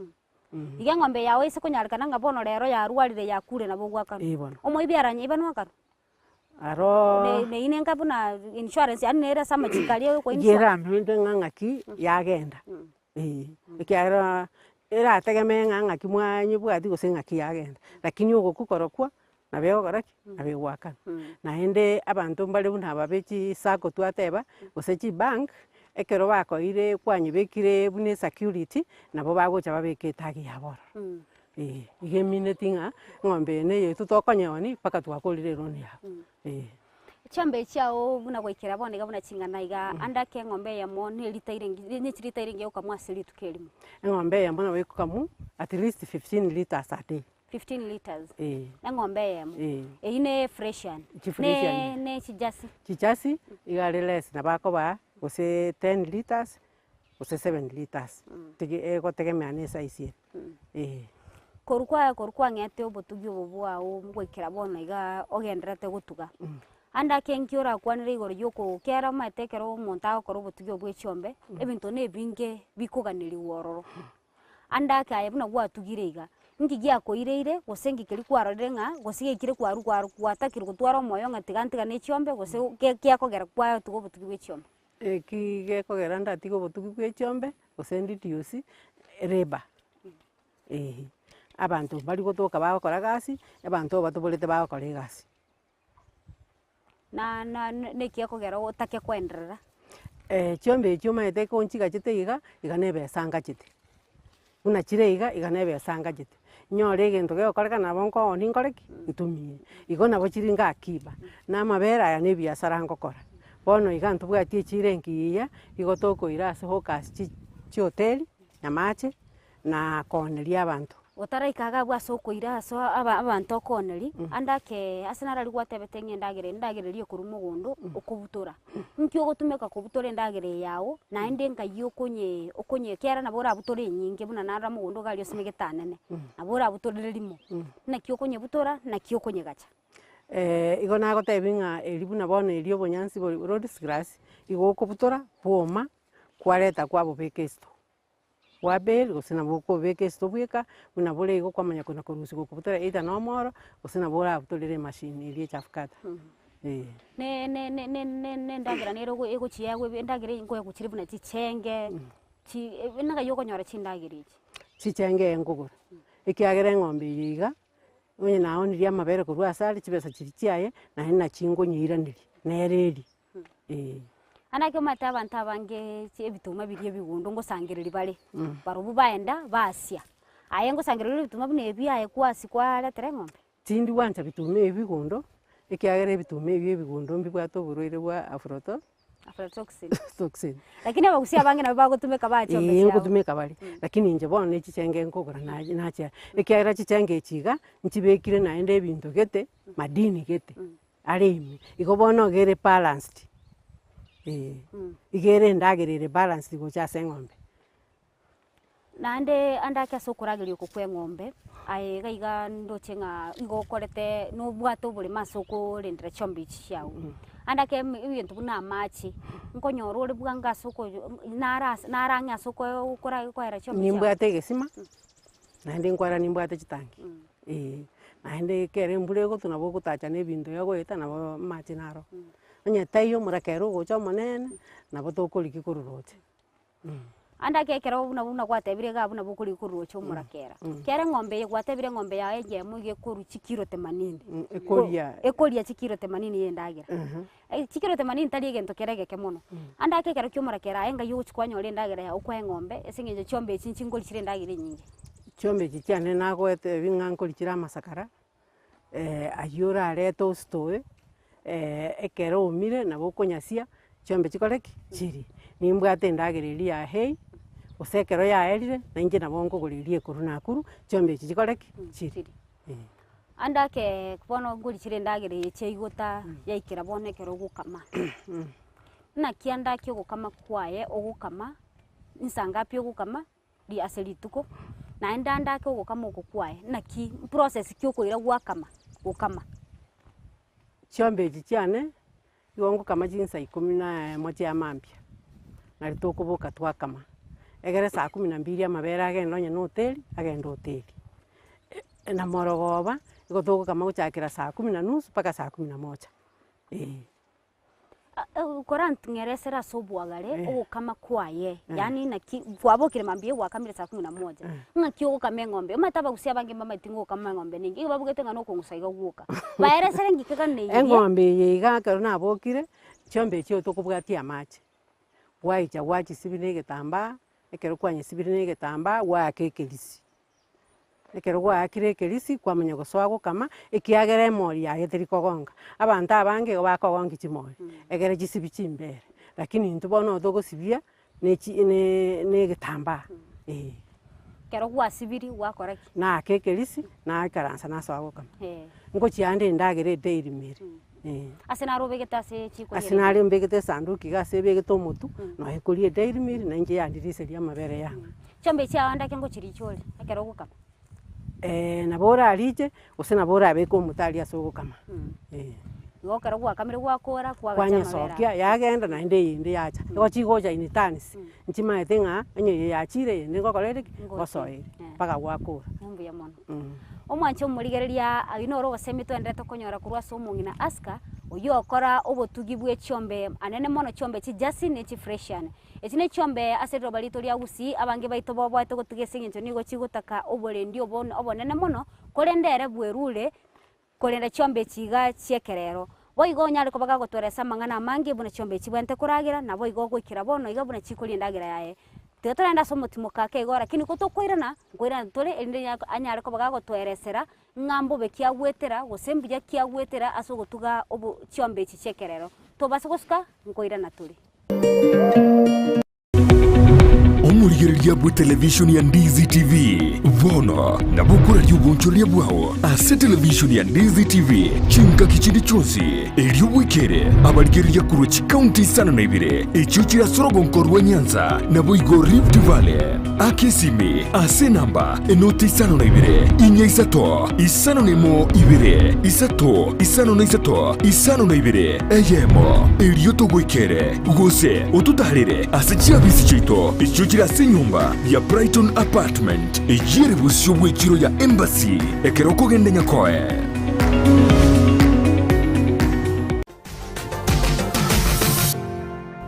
Iga eng'ombe yago ase konyarekana ng'a bono rero yarwarire yakure nabo ogoakanwa. Eeh bono. Omoibi aranyeiba noakanwe? Aroo. Ne neine enka buna insurance yaani nere ase amachiko aria oyo Iga eramende ng'a ng'aki yagenda, eh, ekiagera erategemee ng'a ng'aki mwanyebwati gose ng'aki yagenda, lakini ogokwa korokwo nabo egokora ki? Nabo egoakana. Naende abanto mbare buna aba be chisacco twateba, gose chibank, ekero bakoire kwanyebekire buna esecurity, nabo bagocha babeke etag yabo ororo. Eh, iga emineti ng'a eng'ombe eye na eyetu tokonyeoni mpaka twakorire eloan yabo, eh. Chiombe echi chiago buna goikera bono iga buna ching'ana iga, ande ake eng'ombe eyemo na erita erenge ne chirita erenge ogokamwa ase rituko erimo. Eng'ombe eyemo nabo ekokamwa at least 15 litres a day. 15 litres Eh. eng'ombe eyemo. Eh. Eyio ne freshian. Chifreshian. Ne ne chijasi. Chichasi iga are less nabo akoba gose 10 litres gose 7 litres, tege egotegemea na esize ere eh. Korwa kwa korwa kwang'ete obotugi obo bwao goikera bono igaa ogendererete gotuga, ande ake nki orakwanere igoro ya oko kera omanyete ekero omonto agokora obotugi obo bwa echiombe, ebinto na ebinge bikoganerigwa ororo. Ande ake aye buna gwatugire iga, nki giakoireire gose nki keria kwarorire ng'a gose giaikire kwarwa kwarwa gwatakire gotwara omoyo ng'a tiga ntigane echiombe gose ge kiakogera kwatuga obotugi bwa echiombe. Eki gekogera ndatige obotugi bwa echiombe, gose ndiduce labour, eh. Abanto mbari gotoka bagokora egasi, abanto obatoborete bagokora egasi. Na na neki gekogera otake koenderera? Chiombe echi omanyete ekero nchigachete iga, iga na ebesa ngachete. Buna chire iga, iga na ebesa ngachete. Nyore egento kegokorekana nabo nkooni nkore ki? Ntumie. Igo nabo chire nga akiba, na amabere aya na ebiasara ngokora. Bono iga ntobwati echiro engiya, igo tokoira ase hawkers chi chihoteli, Nyamache, na kooneria abanto. Otaraika iga abwo ase okoira ase aba abanto okooneria, ande ake ase naro aria gwatebete ng'a endagera eye endagera eria ekorwa mogondo okobutora. Nki ogotumeka kobutora endagera eye yago, naende nkai okonye okonye ekiagera nabo orabutore enyinge buna narora mogondo iga aria osimegete anene, nabo orabutorere rimo. Naki okonyebutora, naki okonyegacha. Igo nagotebia ng'a eria buna bono eria obonyansi bori rhodes grass, igo okobutora bwoma, kwareta kwabobeka esito. Bwaberi gose nabo okobeka esito bweka, buna bore igo kwamanya kona korusia gokobutora either na omoro, gose nabo orabutorere emachine eria echafu cutter, eh. Ne ne ne ne ne ne endagera nere ogo egochiegwa ebe endagera eye nkoegwa chire buna chichenge, chi ngai okonyora chindagera echi? Chichenge ee nkogora, ekiagera eng'ombe eye iga, onye naonirie amabere korwa ase are chibesa chiria chiaye, naende nachi nkonyeiraneria, nere eria. Eh. Naende ekero omanyete abanto abange chi ebituma biria ebigundo ngosangereria bare, barobwo baenda basia. Aye ngosangereria ore ebituma buna ebi aye kwasia kwaretera eng'ombe? Tindi gwancha bituma ebi bigundo, ekiagera ebituma ebi ebigundo mbibwate oborwaire bwa afroto Aflatoxin. toxin. Lakini abagusia abange nabo bagotumeka baa chiombe Eeh chiabo. ngotumeka bare, lakini inche bono ne chichenge nkogora naye nachia, ekiagera chichenge echi iga, nchibekire naende ebinto gete, madini gete. Are ime, igo bono iga ere balanced, eh, iga ere endagera ere balanced gocha ase eng'ombe. Naende ande ake ase okorageria oko kwa eng'ombe, aye iga iga ndoche ng'a igo okorete nobwate oboremo ase okorendera chiombe echi chiago. Ande ake eme ebinto buna amache, nkonyora ore bwango ase okoyo nara ase nara ang'e ase okoe okora koera chiombe chiago. Nimbwate egesima, naende nkwara nimbwate chitangi, eh, naende ekere embura egotwa nabo ogotacha na ebinto egoeta nabo amache naro. Onye taiyo omorakera ogocha omonene, nabo tokorigia korwa roche. Ande ake ekero buna buna gwatebire iga buna bokorigia korwa roche omorakera, kera eng'ombe eye gwatebire eng'ombe yago eyemo iga ekorwa chikiro themanini, Ekoria. ekoria chikiro themanini ya endagera. Chikiro themanini tari egento kere egeke mono. Ande ake ekero kia omorakera aye ngai ogochia kwanyora endagera yago kwa eng'ombe ase eng'encho chiombe echi nchingori chire endagera enyinge. Chiombe echi chiane nagoetebi ng'a nkori chire amasakara, aywo orarete ositoe, ekero oumire nabo okonyasia, chiombe chikore ki? Chirie. Nimbwate endagera eria ya hay, gose ekero yaerire, nainche nabo nkogora eria ekorwa Nakuru, chiombe echi chikore ki? Chirie. Ande ake bono nkorichire endagera eye chiaigota yaikera bono ekero ogokama. Naki ande ake ogokama kwaye ogokama, insa ngapi ogokama ri ase rituko, naende ande ake ogokama oko kwaye naki process ki okoira gwakama gokama. Chiombe echi chiane, igo ngokama chinsa ikomi na eyemo chia mambia, nari tokoboka twakama, egere saa kumi na mbili amabere agende onye na hoteli, agende hoteli. Na morogoba, igo togokama gochakera saa kumi na nusu mpaka saa kumi na moja, eh. Korantng'eresere ase obwagare ogokama kwaye, yaani naki kwabokire mambia gwakamire saa kumi na moja, ng'aki ogokama eng'ombe, omanyete abagusia abange mbamaeti ng'a ogokama eng'ombe ninki, igo babugete ng'a nokong'usa iga gwoka. Baeresere ng'ike ganeirie. Eng'ombe eye iga ekero nabokire, chiombe echio tokobwatia amache, gwaicha gwachisibia na egetambaa, ekero kwanyesibirie na egetambaa, gwaaka ekerisi. Ekero gwaakire ekerisi kwamanya gosoa gokama, ekiagera emori yaye teri kogonga. Abanto abange igo bakogongia chimori, egere chisibi chimbere, lakini intwe bono togosibia ne chi ne na egetambaa eh. Ekero gwasibirie gwakora ki? Naaka ekerisi, naikaransa nasoa gokama. Ngochia ande endagera edaily meal eh. Ase naro obegete ase chikoria Ase nare mbegete esanduki iga ase ebegete omotu, nonya ekoria edaily meal na inche yandiriseria amabere yang'a. Chiombe echi chiao ndake ngochiricha ore ekero ogokama? Nabo orariche, gose nabo orabeke omote aria ase ogokama, eh. Igo ekero gwakamire gwakora, kwagacha amabere aya. Kwanyesokia, yagenda naende eyende yacha, igo chigocha in turns, nchimaete ng'a onye eye yachire eyende ngokora ere ki? Ngosoa ere, mpaka gwakora. Mbuya mono. Omwanche omorigereria ayio noro obosemi twenderete konyora korwa ase omong'ina Aska, oyio okora obotugi bwe chiombe anene mono chiombe chijersey ne chifresian. Echi ne chiombe ase riroba rito ria Gusii, abange baito boboete gotiga ase eng'encho nigo chigotaka oborendi obonene mono, korende ere bwerure korenda chiombe echi iga chi'ekerero. Boigo onyare koba gagotweresa amang'ana amange buna chiombe echi chibwenerete koragera, naboigo goikera bono iga buna chikoria endagera yaye. Tiga torende ase omotimoka ake igo lakini gotokoirana, nkoirana tore erinde anyare koba gagotweresera ng'a mbobe ki agwetera gose mbuya ki agwetera ase ogotuga obo chiombe echi chi'ekerero. Tobase gosuka, nkoirana tore. Omorigereria bw'etelevishoni ya Ndizi TV bono nabo okoraria obonchoreria bwao ase televishoni ya Ndizi TV chingaki chinde chionsi, erio bwekere abarigereria korwa chikaunti isano na ibere echio chire ase orogonko rwa Nyanza naboigo Rift Valley. Aka esimi ase enamba enoti isano na ibere, inya isato, isano na emo ibere, isato, isano na isato, isano na ibere, eyemo, erio togoikere, gose ototaarere ase chiabisi chiaito echio chire ase enyomba ya Brighton Apartment, eyio ere bosio bw'echiro ya Embassy, ekero okogenda Nyakoe.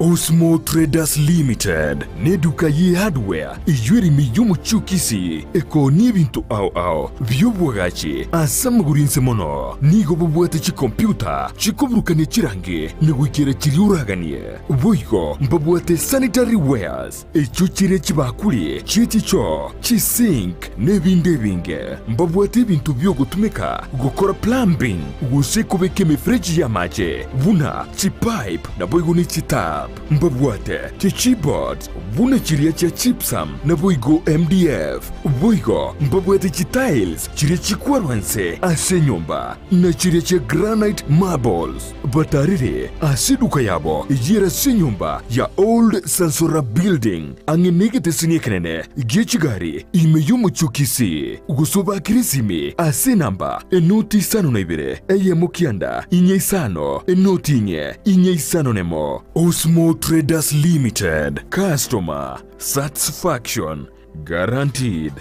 Osmo Traders Limited neduka ye hardware eyio ere ime y'omochie o Kisii ekoonia ebinto ao ao bi'obwagachi ase amagoro inse mono. Nigo bobwate chikompiuta chikoburukania chirangi na goikera chiria oraganie. Boigo mbabwate sanitary wares echio chire chibakuri chie chichoo, chisink na ebinde ebinge. Mbabwate ebinto bi'ogotumeka gokora plumbing gose kobeka emefereji y'amache buna chipipe naboigo ne chitap. Mbabwate chichipboards buna chiria chia gypsum naboigo MDF. Boigo mbabwate chitiles chiria chikwarwa nse ase enyomba na chiria chia granite marbles. Batarire ase eduka yabo eyio ase enyomba ya Old Sansora Building ang'e negeteseni ekenene gie chigari ime y'omochie o Kisii, gose obakere esimi ase enamba enoti isano na ibere eyemo kianda inye isano enoti inye inye isano nemo. Osmo Traders Limited, Customer Satisfaction Guaranteed.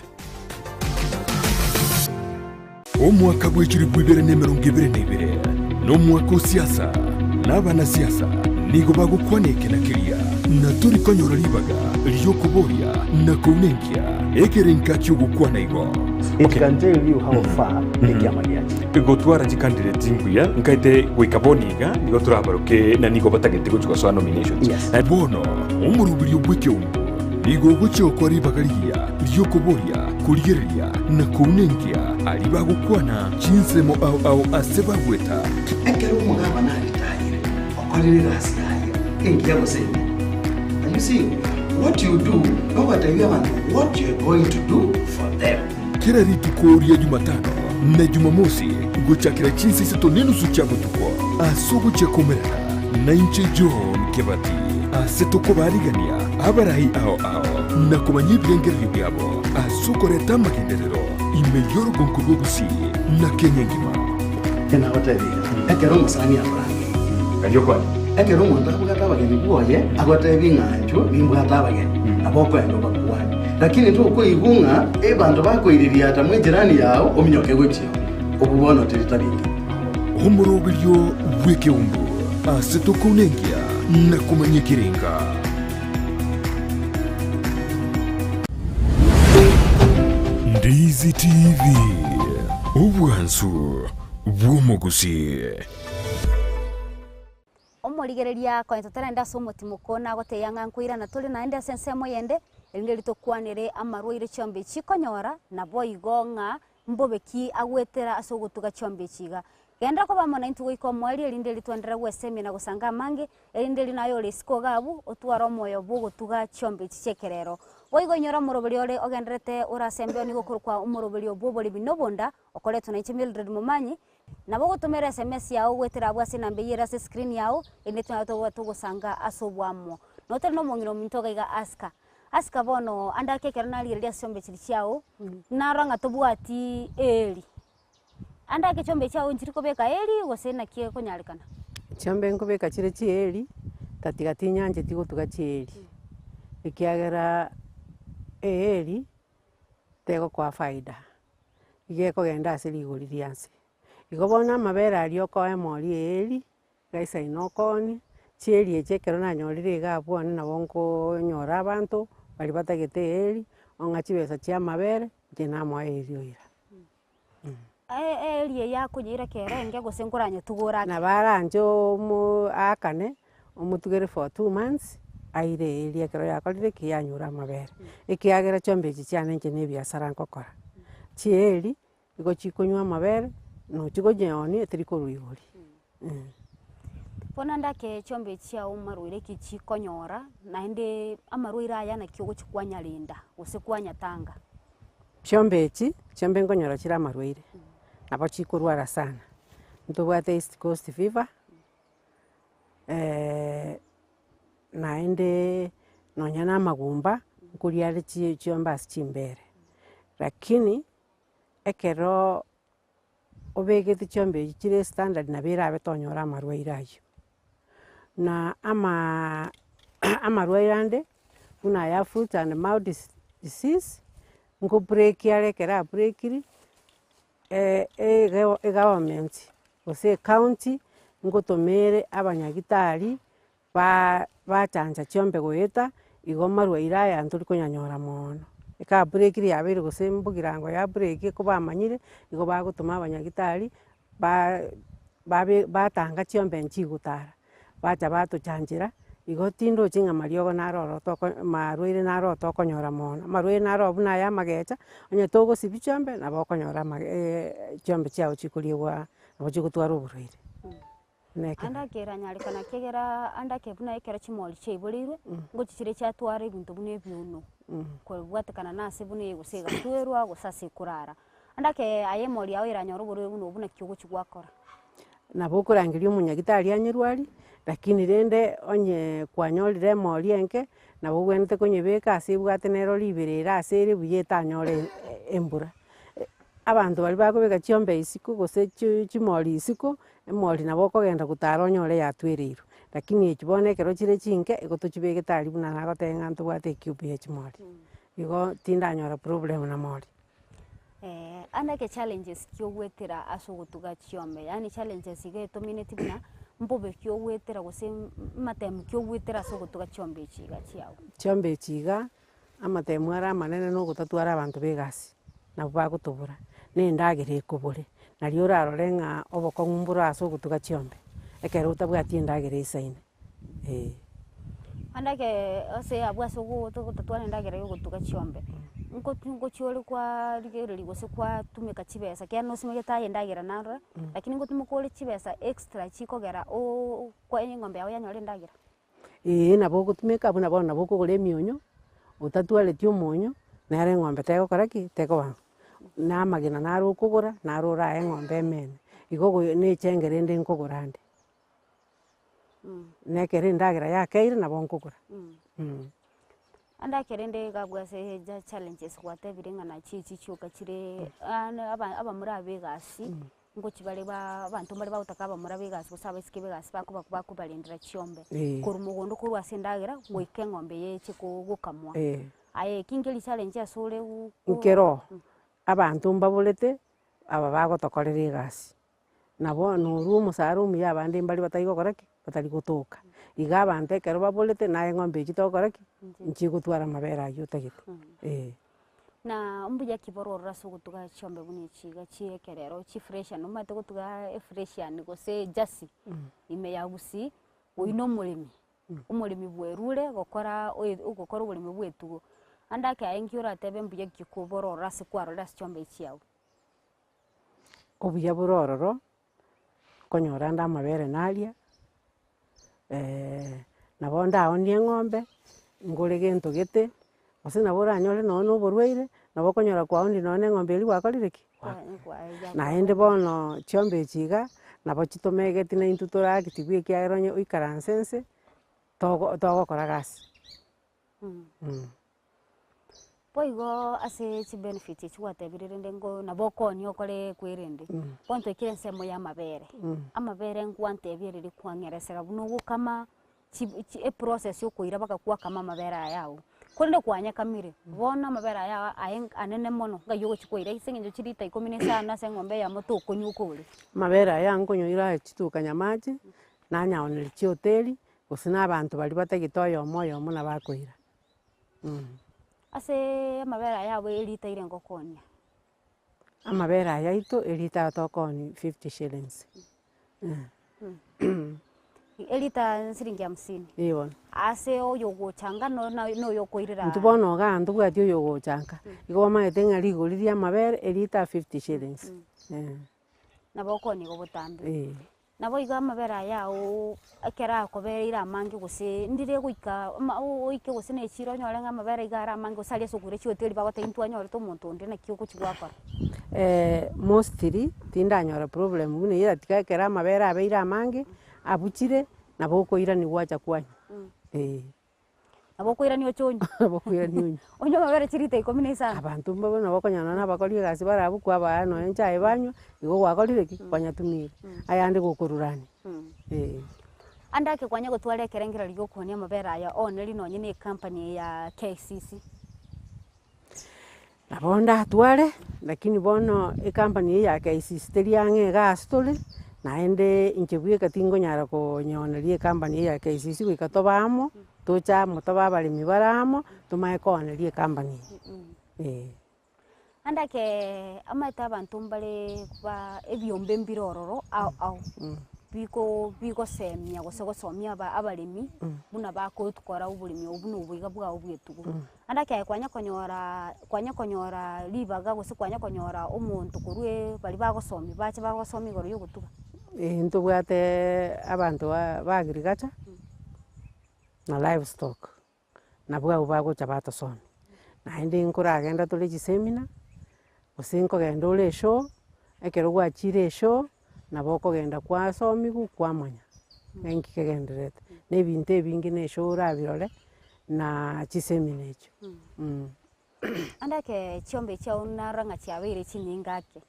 Omwaka bw'echilifu ibere na emerongo ebere na ibere nomwaka o siasa, na abanasiasa nigo bagokwana eke na keria, na tori konyora ribaga ri'okoboria na kounenkia ekerenka ki'ogokwana igo. It can tell you how far ekiama giachire. Gotwara chicandidate mbuya nkaete goika bono iga nigo torabaroke na nigo batagete gochia gosoa nominations. Yes. Bono omoroberio bw'ekeungo nigo ogochia gokora ribaga rigiya ri'okoboria, korigereria, na kounenkia aria bagokwana chinsemo ao ao ase bagweta. Ekero omogabana aritayire, okorire egasi yaye engiya gose embe. And you see, what you do, nogoteebia abanto what you are going to do for them. Kera rituko ria Jumatano na Jumamosi gochakera chinsa isato nenusu chia botuko ase ogochia komerana nainche John Kebati ase tokobarigania abarai ao ao na komanya ebirengererio biabo ase okoreta amagenderero ime y'orogonko rwa Gusii na Kenya engima. Nagotebirie, ekero omosani akorangeria, ekero omonto abwate abageni bwoye, agotebi ng'a inchuo nimbwate abageni, nabo okoenda obakwane. Lakini tokoigwa ng'a abanto bakoiririata mw'ejirani yao ominyoke gochia oo, obwo bono teri tari engiya. Omoroberio bw'ekeumbu ase tokounenkia na komanya ekerenga. Ndizi TV, obwansu bw'omogusii. Omorigereria konya totarenda ase omotimoko nagotebia ng'a nkoirana tore naende ase ensemo eyende. Erinde ritokwanere amarwaire chiombe echi chikonyora, naboigo ng'a mbobe ki agwetera ase ogotuga chiombe echi iga. Genderera koba amo naintwe goika omoerio, erinde erio twenderere gwesemia na gosanga amange, erinde erio naye ore isiko iga abwo, otware omoyo bw'ogotuga chiombe echi chi'ekerero. Boigo inyora omoroberi ore ogendererete ore ase embeo nigo okorokwa omoroberio bw'oboremi na obonda, okoretwa nainche Mildred Momanyi, Nabo ogotomera sms yao goetera abwo ase enamba eyio ere ase escreen yao, erinde tonyare tobe togosanga ase oboamo. Notari nomong'ina ominto iga iga asika. Asika bono ande ake ekero narigereria ase chiombe chiria chiao, narora ng'a tobwati eeri. Ande ake chiombe chiao nchiri kobeka eeri gose naki ekonyarekana? Chiombe nkobeka chire chieri, tatiga tinyancheti gotuga chieri, ekiagera eeri tegokoa faida. Iga ekogenda ase rigori ria nse. Igo bono amabere aria okoa emori eeri, gaisaine okoonie, chieri echi ekero nanyorire iga abwo one nabo nkoonyora abanto, baria batagete eeri, ong'a chibesa chia amabere, inche namoa eeri oira. Eeri eye akonyeira kere enge gose nkoranyetugore ake? Nabo aranche omo aakane, omotugere for 2 months, aire eeri ekero yakorire ki, yanyora amabere. Ekiagera chiombe echi chiane inche na ebiasara nkokora, chieri, nigo chikonywa amabere, nochigonyeonia teri korwa igori. Bono ande ake chiombe echi chiago marwaire ki chikonyora, naende amarwaire aya naki ogochi kwanyarenda gose kwanyatanga? Chiombe echi, chiombe nkonyora chire amarwaire, nabo chikorwara sana, ntobwate East Coast fever, naende nonya na amagumba, nkoria are chi chiombe ase chimbere, lakini ekeroo obegete chiombe echi chire standard nabo erabe tonyora amarwaire aywo. Na amaa amarwaire ande, buna aya foot and mouth disease, nko break are ekero abreakiri, egovernment gose ecounty, ngotomere abanyagitari ba bachancha chiombe goeta, igo marwaire aya ntori konyanyora moono. Eka breakiri yabeire gose mbogirango ya break ko bamanyire, igo bagotoma abanyagitari, ba babe batanga chiombe nchigotara, bacha batochanchera, igo tindochi ng'a mariogo naro ororo toko marwaire naro ororo tokonyora mono. Amarwaire naro buna aya amagecha, onye togosibia chiombe, nabo okonyora amage chiombe chiago chikoriegwa nabo chigotwara oborwaire. Ande ake eranyarekana ekiagera ande ake buna ekero chimori chiaiboreirwe, ngochi chire chiatwara ebinto buna ebiuno, kobwatekana na ase buna eye gose egatwerwa gose ase ekorara. Ande ake aye emori yago eranyore oborwaire buna obwo naki ogochi gwakora. Nabo okorangeria omonyagitari anyerwari, lakini rende onye kwanyorire emori enke, nabo obwenerete konyebeka ase ebwate nero riberera ase ere buya etanyore embura. Abanto baria bakobeka chiombe isiko gose chi chimori isiko, emori nabo okogenda gotara onyore yatwereirwe, lakini echi bono ekero chire chinke, igo tochibegete aria buna nagotebia ng'a ntobwate ecube ya chimori, igo tindanyora problem na mori. Ande eke challenges ki ogwetera ase ogotuga chiombe, yaani challenges iga etomineti buna mbobe ki ogwetera gose matemu ki ogwetera ase ogotuga chiombe echi iga chiago? Chiombe echi iga, amatemu are amanene na ogotatwara abanto ba egasi, nabwo bagotobora, na endagera ekobore, nario orarore ng'a obokong'u mboro ase ogotuga chiombe, ekero otabwati endagera eisaine, eh. Ande eke ase abwo ase ogotatwara endagera ya ogotuga chiombe, nko ngochi ore kwarigereria gose kwatumeka chibesa ekiagera nosimegete aye endagera narora, lakini ngotumeka ore chibesa extra chikogera kwa eng'ombe yago yanyora endagera. Eeh nabo ogotumeka buna bono nabo okogora emionyo, otatwareti omonyo, nere eng'ombe tegokora ki? Tekoba na amagena naro okogora, naro orae eng'ombe emene, igo ogo na echenge rende nkogora nde. Na ekero endagera yakeire nabo nkogora. Ande ake rende iga abwo ase ja challenges gwatebire ng'a nachi echi chioka chire aba abamura aba egasi, ngochi bare ba abanto mbare bagotaka abamura ba egasi gose abaiseke ba egasi bakoba bakobarendera chiombe, korwa mogondo korwa ase endagera, goika eng'ombe eye eche ko gokamwa. Aye eki nkeri challenge ase ore go. Nkero, abanto mbaborete, aba bagotokorera egasi, nabo norwa omosara omuya abande mbare batari gokora ki? Batari gotoka. Iga abanto ekero baborete, naye eng'ombe echio togokora ki? Nchigotwara amabere aywo otagete, eh. Na mbuya ki bororo ase ogotuga chiombe buna echi iga chie ekerero chifreshian, omanyete gotuga efreshian gose ejersey ime ya gusii, oywo na omoremi, omoremi bwerure gokora oe ogokora oboremi bwa etugo. Ande ake aye nki oratebe mbuya ki kobora ororo ase kwarorire ase chiombe echi chiao? Obuya bore ororo, nkonyora ande amabere naria, nabo ndaonie eng'ombe, ngore gento gete, gose nabo oranyore nonye na oborwaire, nabo okonyora kwaonire nonye na eng'ombe eria gwakorire ki? Naende bono chiombe echi iga, nabo chitomegeti na intwe tore active ekiagera onye oikaranse nse, togo togokora gasi. Boigo ase chibenefits echi gwatebire rende ngo nabo okoonia okore kwerende, bono twaikire ensemo ya amabere, amabere nkwantebia riria kwang'eresera buna ogokama chi chi eprocess ya okoira mpaka kwakama amabere aya ago, korende kwanyakamire, bono amabere aya ago aye anene mono ng'ai ogochi kwaira ase eng'encho chilita ikomi na isano ase eng'ombe eyemo tokonywa okore. Amabere aya nkonyoira aye chituka nyamache, nanyaoneria chihoteli, Gose nabanto baria batagete oyomo oyomo nabakoira. Ase amabere aya abo erita ire ngokoonia. Amabere aya aito erita tokoonia fifty shillings. Erita siringi hamsini. Ee bono. Ase oyogochanga no- na oyokoirera. Intwe bono igaa ntobwati oyogochanka, igo bamaete ng'a rigori ria amabere erita fifty shillings. Nabo okoonia igo botambe. Ee. Naboigo amabere aya ao ekero akobereire amange gose ndire goika ama oike gose na echiro onyore ng'a amabere iga are amange gose aria ase okoira chihoteli bagotebia intwe twanyorete omonto onde naki ogochi gwakora. Mostly tindanyora problem buna eyio tiga ekero amabere abeire amange, abuchire, nabo okoiraniwa gwacha kwanywa, eh. Nabo okoirania oche onywe. Nabo okoirania onywe. Onywe amabere chirita ikomi na isano. Abanto mbabe nabo okonyora nonye abakori egasi bare abwo kwabaa nonye echae banywa, igo gwakorire ki? Kwanyatumire. Ayande gokorurania, eh. Ande ake kwanya gotwara ekerengererio gia okoonia amabere aya ooneri nonye na ecompany eye ya KCC. Nabo ndatware, lakini bono ecompany eye ya KCC teri ang'e iga ase tore, naende inche bweka tingonyara konyeoneria ecompany eye ya KCC goika tobe amo, toche amo tobe abaremi bare amo, tomanye kooneria ecompany eye, eh. Naende ake amaete abanto mbare ba ebiombe mbire ororo ao ao, biko bigosemia gose gosomia aba abaremi buna bakokora oboremi obo buna obo iga bwao bwa etugo. Naende ekero kwanya konyora kwanya konyora ribaga gose kwanya konyora omonto korwa baria bagosomia bache bagosomia igoro ya ogotuga. Eeh ntobwate abanto ba ba agriculture, na livestock, nabwo abwo bagocha batosomia. Naende nkoragenda tore chiseminar, gose nkogenda ore eshow, ekero gwachire eshow, nabo okogenda kwasomiwa kwamanya ng'a inki kegendererete, na ebinto ebinge na eshow orabirore, na chiseminar echio. Ande eke chiombe chiao narora ng'a chiabeire chinyinge ake,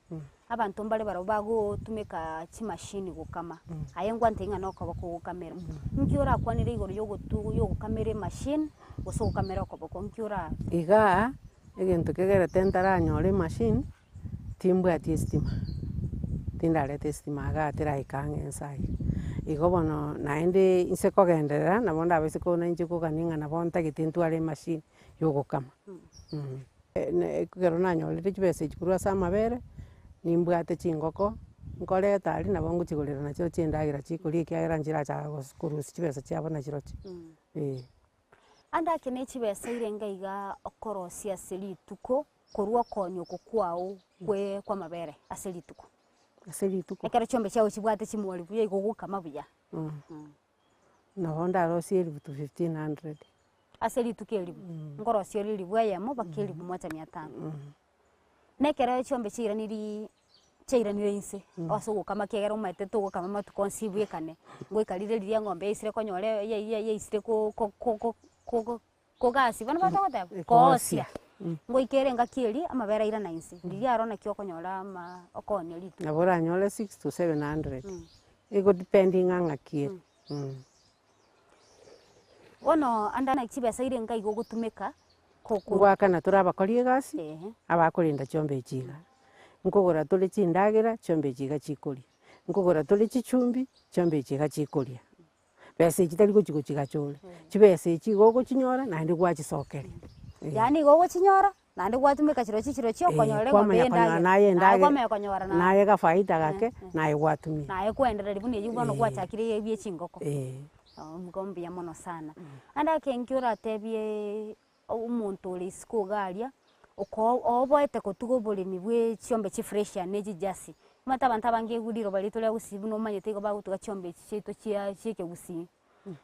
abanto mbare barabwo bagotumeka chimashini gokama, aye ngwantebia ng'a nokoboko ogokamera, nki orakwanere igoro ya ogotu ya ogokamera emashini gose ogokamera okoboko nki ora. Igaa, egento kegerete ntaranyora emashini, timbwati estima, tindareta estima igaa teraika ang'e ense aye. Igo bono naende inse kogenderera, nabo ndabaise kona inche kogania ng'a nabo ntagete ntware emachine ya ogokama. Ekero nanyorire chibesa echi korwa ase amabere, nimbwate chingoko, nkoreta aria nabo ngochigorera nachio chindagera chikoria ekiagera nchirachaka gos korusia chibesa chiabo nachirochio, eh. Ande ake ne chibesa irenge iga okorosia ase rituko. Korwa okoonya oko kwao kwe kw'amabere ase rituko. Ase rituko. Ekero chiombe chiao chibwate chimori buya igo ogokama buya. Nabo ndarosie elifu to 1500. Ase rituko eribu, nkorosia ore elifu eyemo mpaka elifu moja mia tano. Na ekero chiombe chiairaniri chiairanire inse ase ogokama ekiagera omanyete togokama amatuko onsi bwekane, ngoika rire riria eng'ombe yaisire konyora ya- ya- yaisire ko- ko- ko- ko- Kogasi, bono batogoteba, koosia. Ngoika ere engaki eria, amabere airana inse. Riria aro naki okonyora ama okoonia rituko. Nabo oranyore six to seven hundred, ego depending ng'a ng'aki ere. Bono ande naki chibesa ire enga iga ogotumeka ko- ko- Ngoakana tore abakori egasi, Ehe. abakorenda chiombe echi iga. Nkogora tore chindagera, chiombe echi iga chikoria. Nkogora tore chichumbi, chiombe echi iga chikoria. Besa echi tari gochi gochigacha ore, chibesa echi igo ogochinyora naende gwachisokeria. Yaani igo ogochinyora, naende gwatumeka chirochio chirochio okonyora eng'ombe Kwamanya ya konyora endagera, naye naye endagera, kwamanya konyora naye. naye gafaida gake, naye gwatumia. Naye kwendereria buna eyio bono gwachakire ebi chingoko. Eh. Igo mbuya mono sana. Naende ake nki oratebie. omonto ore isiko iga aria, oko oboete gotuga oboremi bwe chiombe chifreshian na echijersey. Omanyete abanto abange riroba riaito ria gusii buna omanyete igo bagotuga chiombe echi chiaito chia chia ekegusii.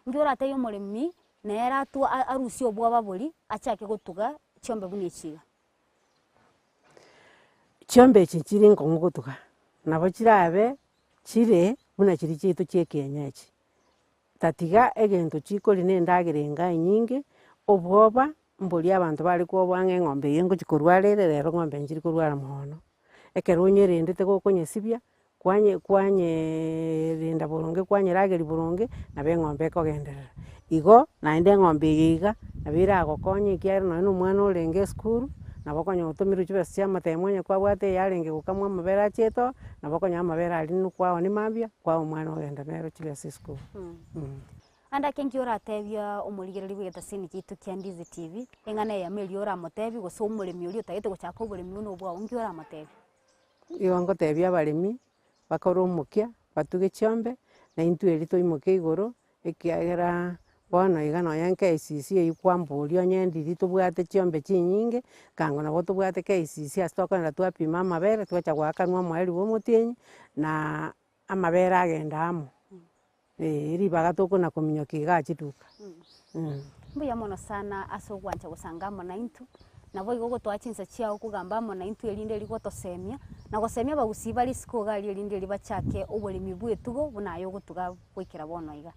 Inki oratebie omoremi nere atwa arusie obwoba boria achake gotuga chiombe buna echi iga? Chiombe echi chire nkong'u gotuga, nabo chirabe chire buna chiria chiaito chia ekienyeji. Tatiga egento chikoria na endagera enga enyinge, obwoba mboria abanto bare kwoboa ng'a eng'ombe eye ngochi korwara ere rero ng'ombe nchiri korwara mono. Ekero onyerendete gokonyesibia, kwanye kwanyeeeerenda boronge kwanyerageria boronge, nabo eng'ombe ekogenderera. Igo, naende eng'ombe eye iga, nabo eragokonye ekiagera nonye na omwana orenge esukuru, nabo okonyora otomirwe chibesa chia amatemo onye kwabwate eyarenge gokamwa amabere achiete oo, nabo okonyora amabere aria nu kwaonia mambia, kwaa omwana ogenda nero chibesa esukuru. Ande ake nki oratebia omorigereria bw'egetasini giaito kia Ndizi TV, eng'ana eyemo eria oramotebie gose omoremi oria otagete gochaka oboremi buna obwao nki oramotebie? Igo ngotebia abaremi, bakore omokia, batuge chiombe, na intwe erio toimoke igoro, ekiagera bono iga nonya KCC eywo kwamboria onye ndiri tobwate chiombe chinyinge, kango nabo tobwate KCC ase tokogenda twapima amabere twacha goakanwa omoerio bwa omotienyi, na amabere agenda amo, eh, ribaga tokona kominyoka igaa chiduka. Mbuya mono sana ase ogwancha gosanga amo naintwe, naboigo ogotoa chinsa chiao kogamba amo naintwe erinde erio gotosemia, na gosemia abagusii bare isiko iga aria erinde erio bachake oboremi bw'etugo buna aye ogotuga goikera bono iga.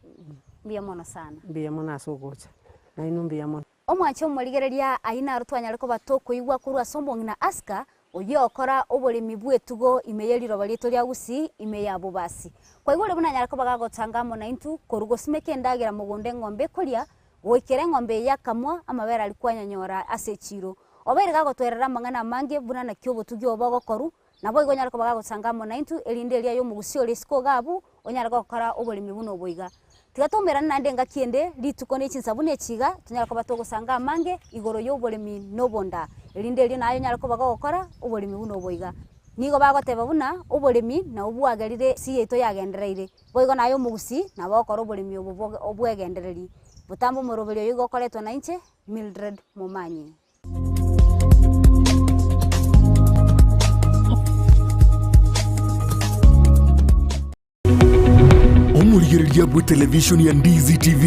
Mbuya mono sana. Mbuya mono ase ogocha, nainwe mbuya mono. Omwanche omorigereria ayio naro twanyare koba tokoigwa korwa ase omong'ina Aska, oyio okora oboremi bw'etugo ime ye riroba riaito ria Gusii ime ya Bobasi. Kwaigure buna anyare koba gagotanga amo naintwe korwa gosimeka endagera mogondo eng'ombe ekoria, goikera eng'ombe eye yakamwa amabere aria kwanyanyora ase echiiro. Obeire gagotwerera amang'ana amange buna naki obotugi obo bogokorwa, naboigo onyare koba gagosanga amo naintwe, erinde eria y'omogusi ore isiko iga abwo, onyare gokora oboremi buna obo iga. Tiga toumerane naende engaki ende, rituko ne chinsa buna echi iga, tonyare koba togosanga amange igoro y'oboremi na obonda, erinde erio naye onyare koba gogokora oboremi buna obo iga. Nigo bagoteba buna oboremi nabwo bwagerire esi yaito yagendereire, boigo naye omogusii nabo ogokora oboremi obo bwo obwegendereri. Botambe omoroberi oyo igo okoretwa nainche, Mildred Momanyi. Omorigereria bw'etelevishoni ya Ndizi TV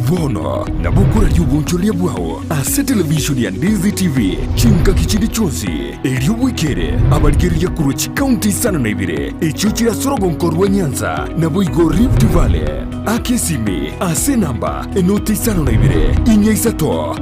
bono nabo okoraria obonchoreria bwao ase televishoni ya Ndizi TV chingaki chinde chionsi, erio bwekere abarigereria korwa chikaunti isano na ibere echio chire ase orogonko rwa Nyanza naboigo Rift Valley. Aka esimi ase enamba enoti 52 4 5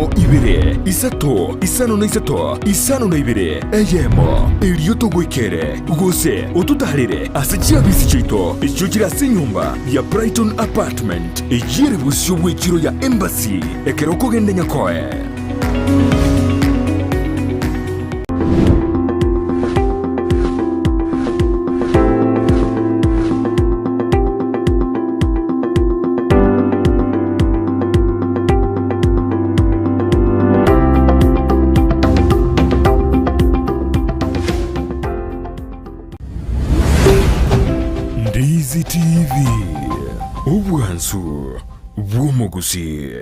1 2 3 53 52 eyemo, erio togoikere gose ototaarere ase chiabisi chiaito echio chire ase enyomba ya Brighton Apartment eyio ere bosio bw'echiro ya Embassy ekero okogenda Nyakoe. Ndizi TV, obwansu bw'omogusii.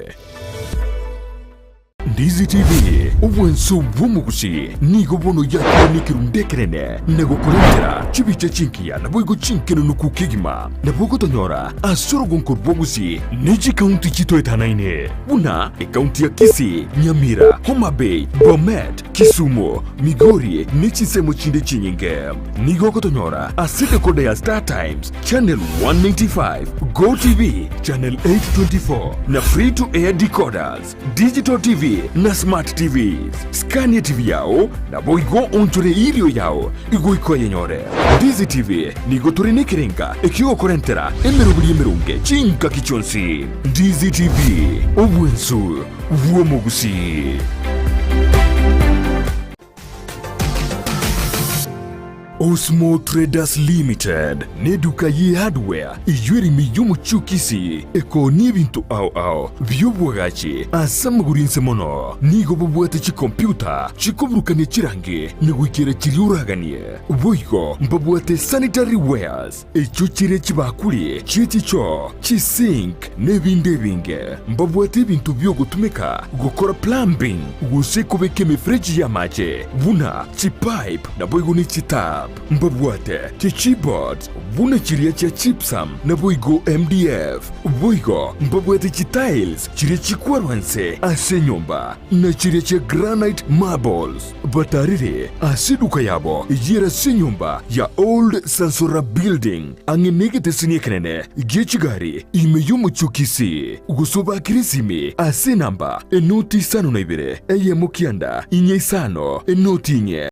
Ndizi TV, obwansu bw'omogusii, nigo bono yakire nekerundu ekenene na gokorentera chibicha chingiya naboigo chinkenunuku kegima. Nabo ogotonyora ase orogonko rw'Ogusii ne chikaunti chitoetanaine buna ekaunti ya Kisii, Nyamira, Homa Bay, Bomet, Kisumu, Migori ne chinsemo chinde chinyinge. Nigo ogotonyora ase decoder ya Star Times, Channel 195, Go TV, Channel 824 na Free to Air decoders, Digital TV na Smart TVs. Skania TV yao naboigo onchore irio yao igoika oyenyore. Ndizi TV nigo tore nekerenga ekiogokorentera emeroberi emeronge chingaki chionsi. Ndizi TV, obwensu bw'omogusii. Osmo Traders Limited neduka ye hardware eyio ere ime y'omochie o Kisii ekoonia ebinto ao ao bi'oboagachi ase amagoro inse mono. Nigo bobwate chikompiuta chikoburukania chirangi na goikera chiria oraganie. Boigo mbabwate sanitary wares echio chire chibakuri chie chichoo, chisink, na ebinde ebinge. Mbabwate ebinto bi'ogotumeka gokora plumbing gose kobeka emefereji y'amache buna chipipe naboigo ne chitap. Mbabwate chichipboards buna chiria chia gypsum naboigo MDF. Boigo mbabwate chitiles chiria chikwarwa nse ase enyomba na chiria chia granite marbles. Batarire ase eduka yabo eyio ere ase enyomba ya Old Sansora Building ang'e negeteseni ekenene gie chigari ime y'omochie o Kisii, gose obakere esimi ase enamba enoti isano na ibere, eyemo kianda, inye isano, enoti inye.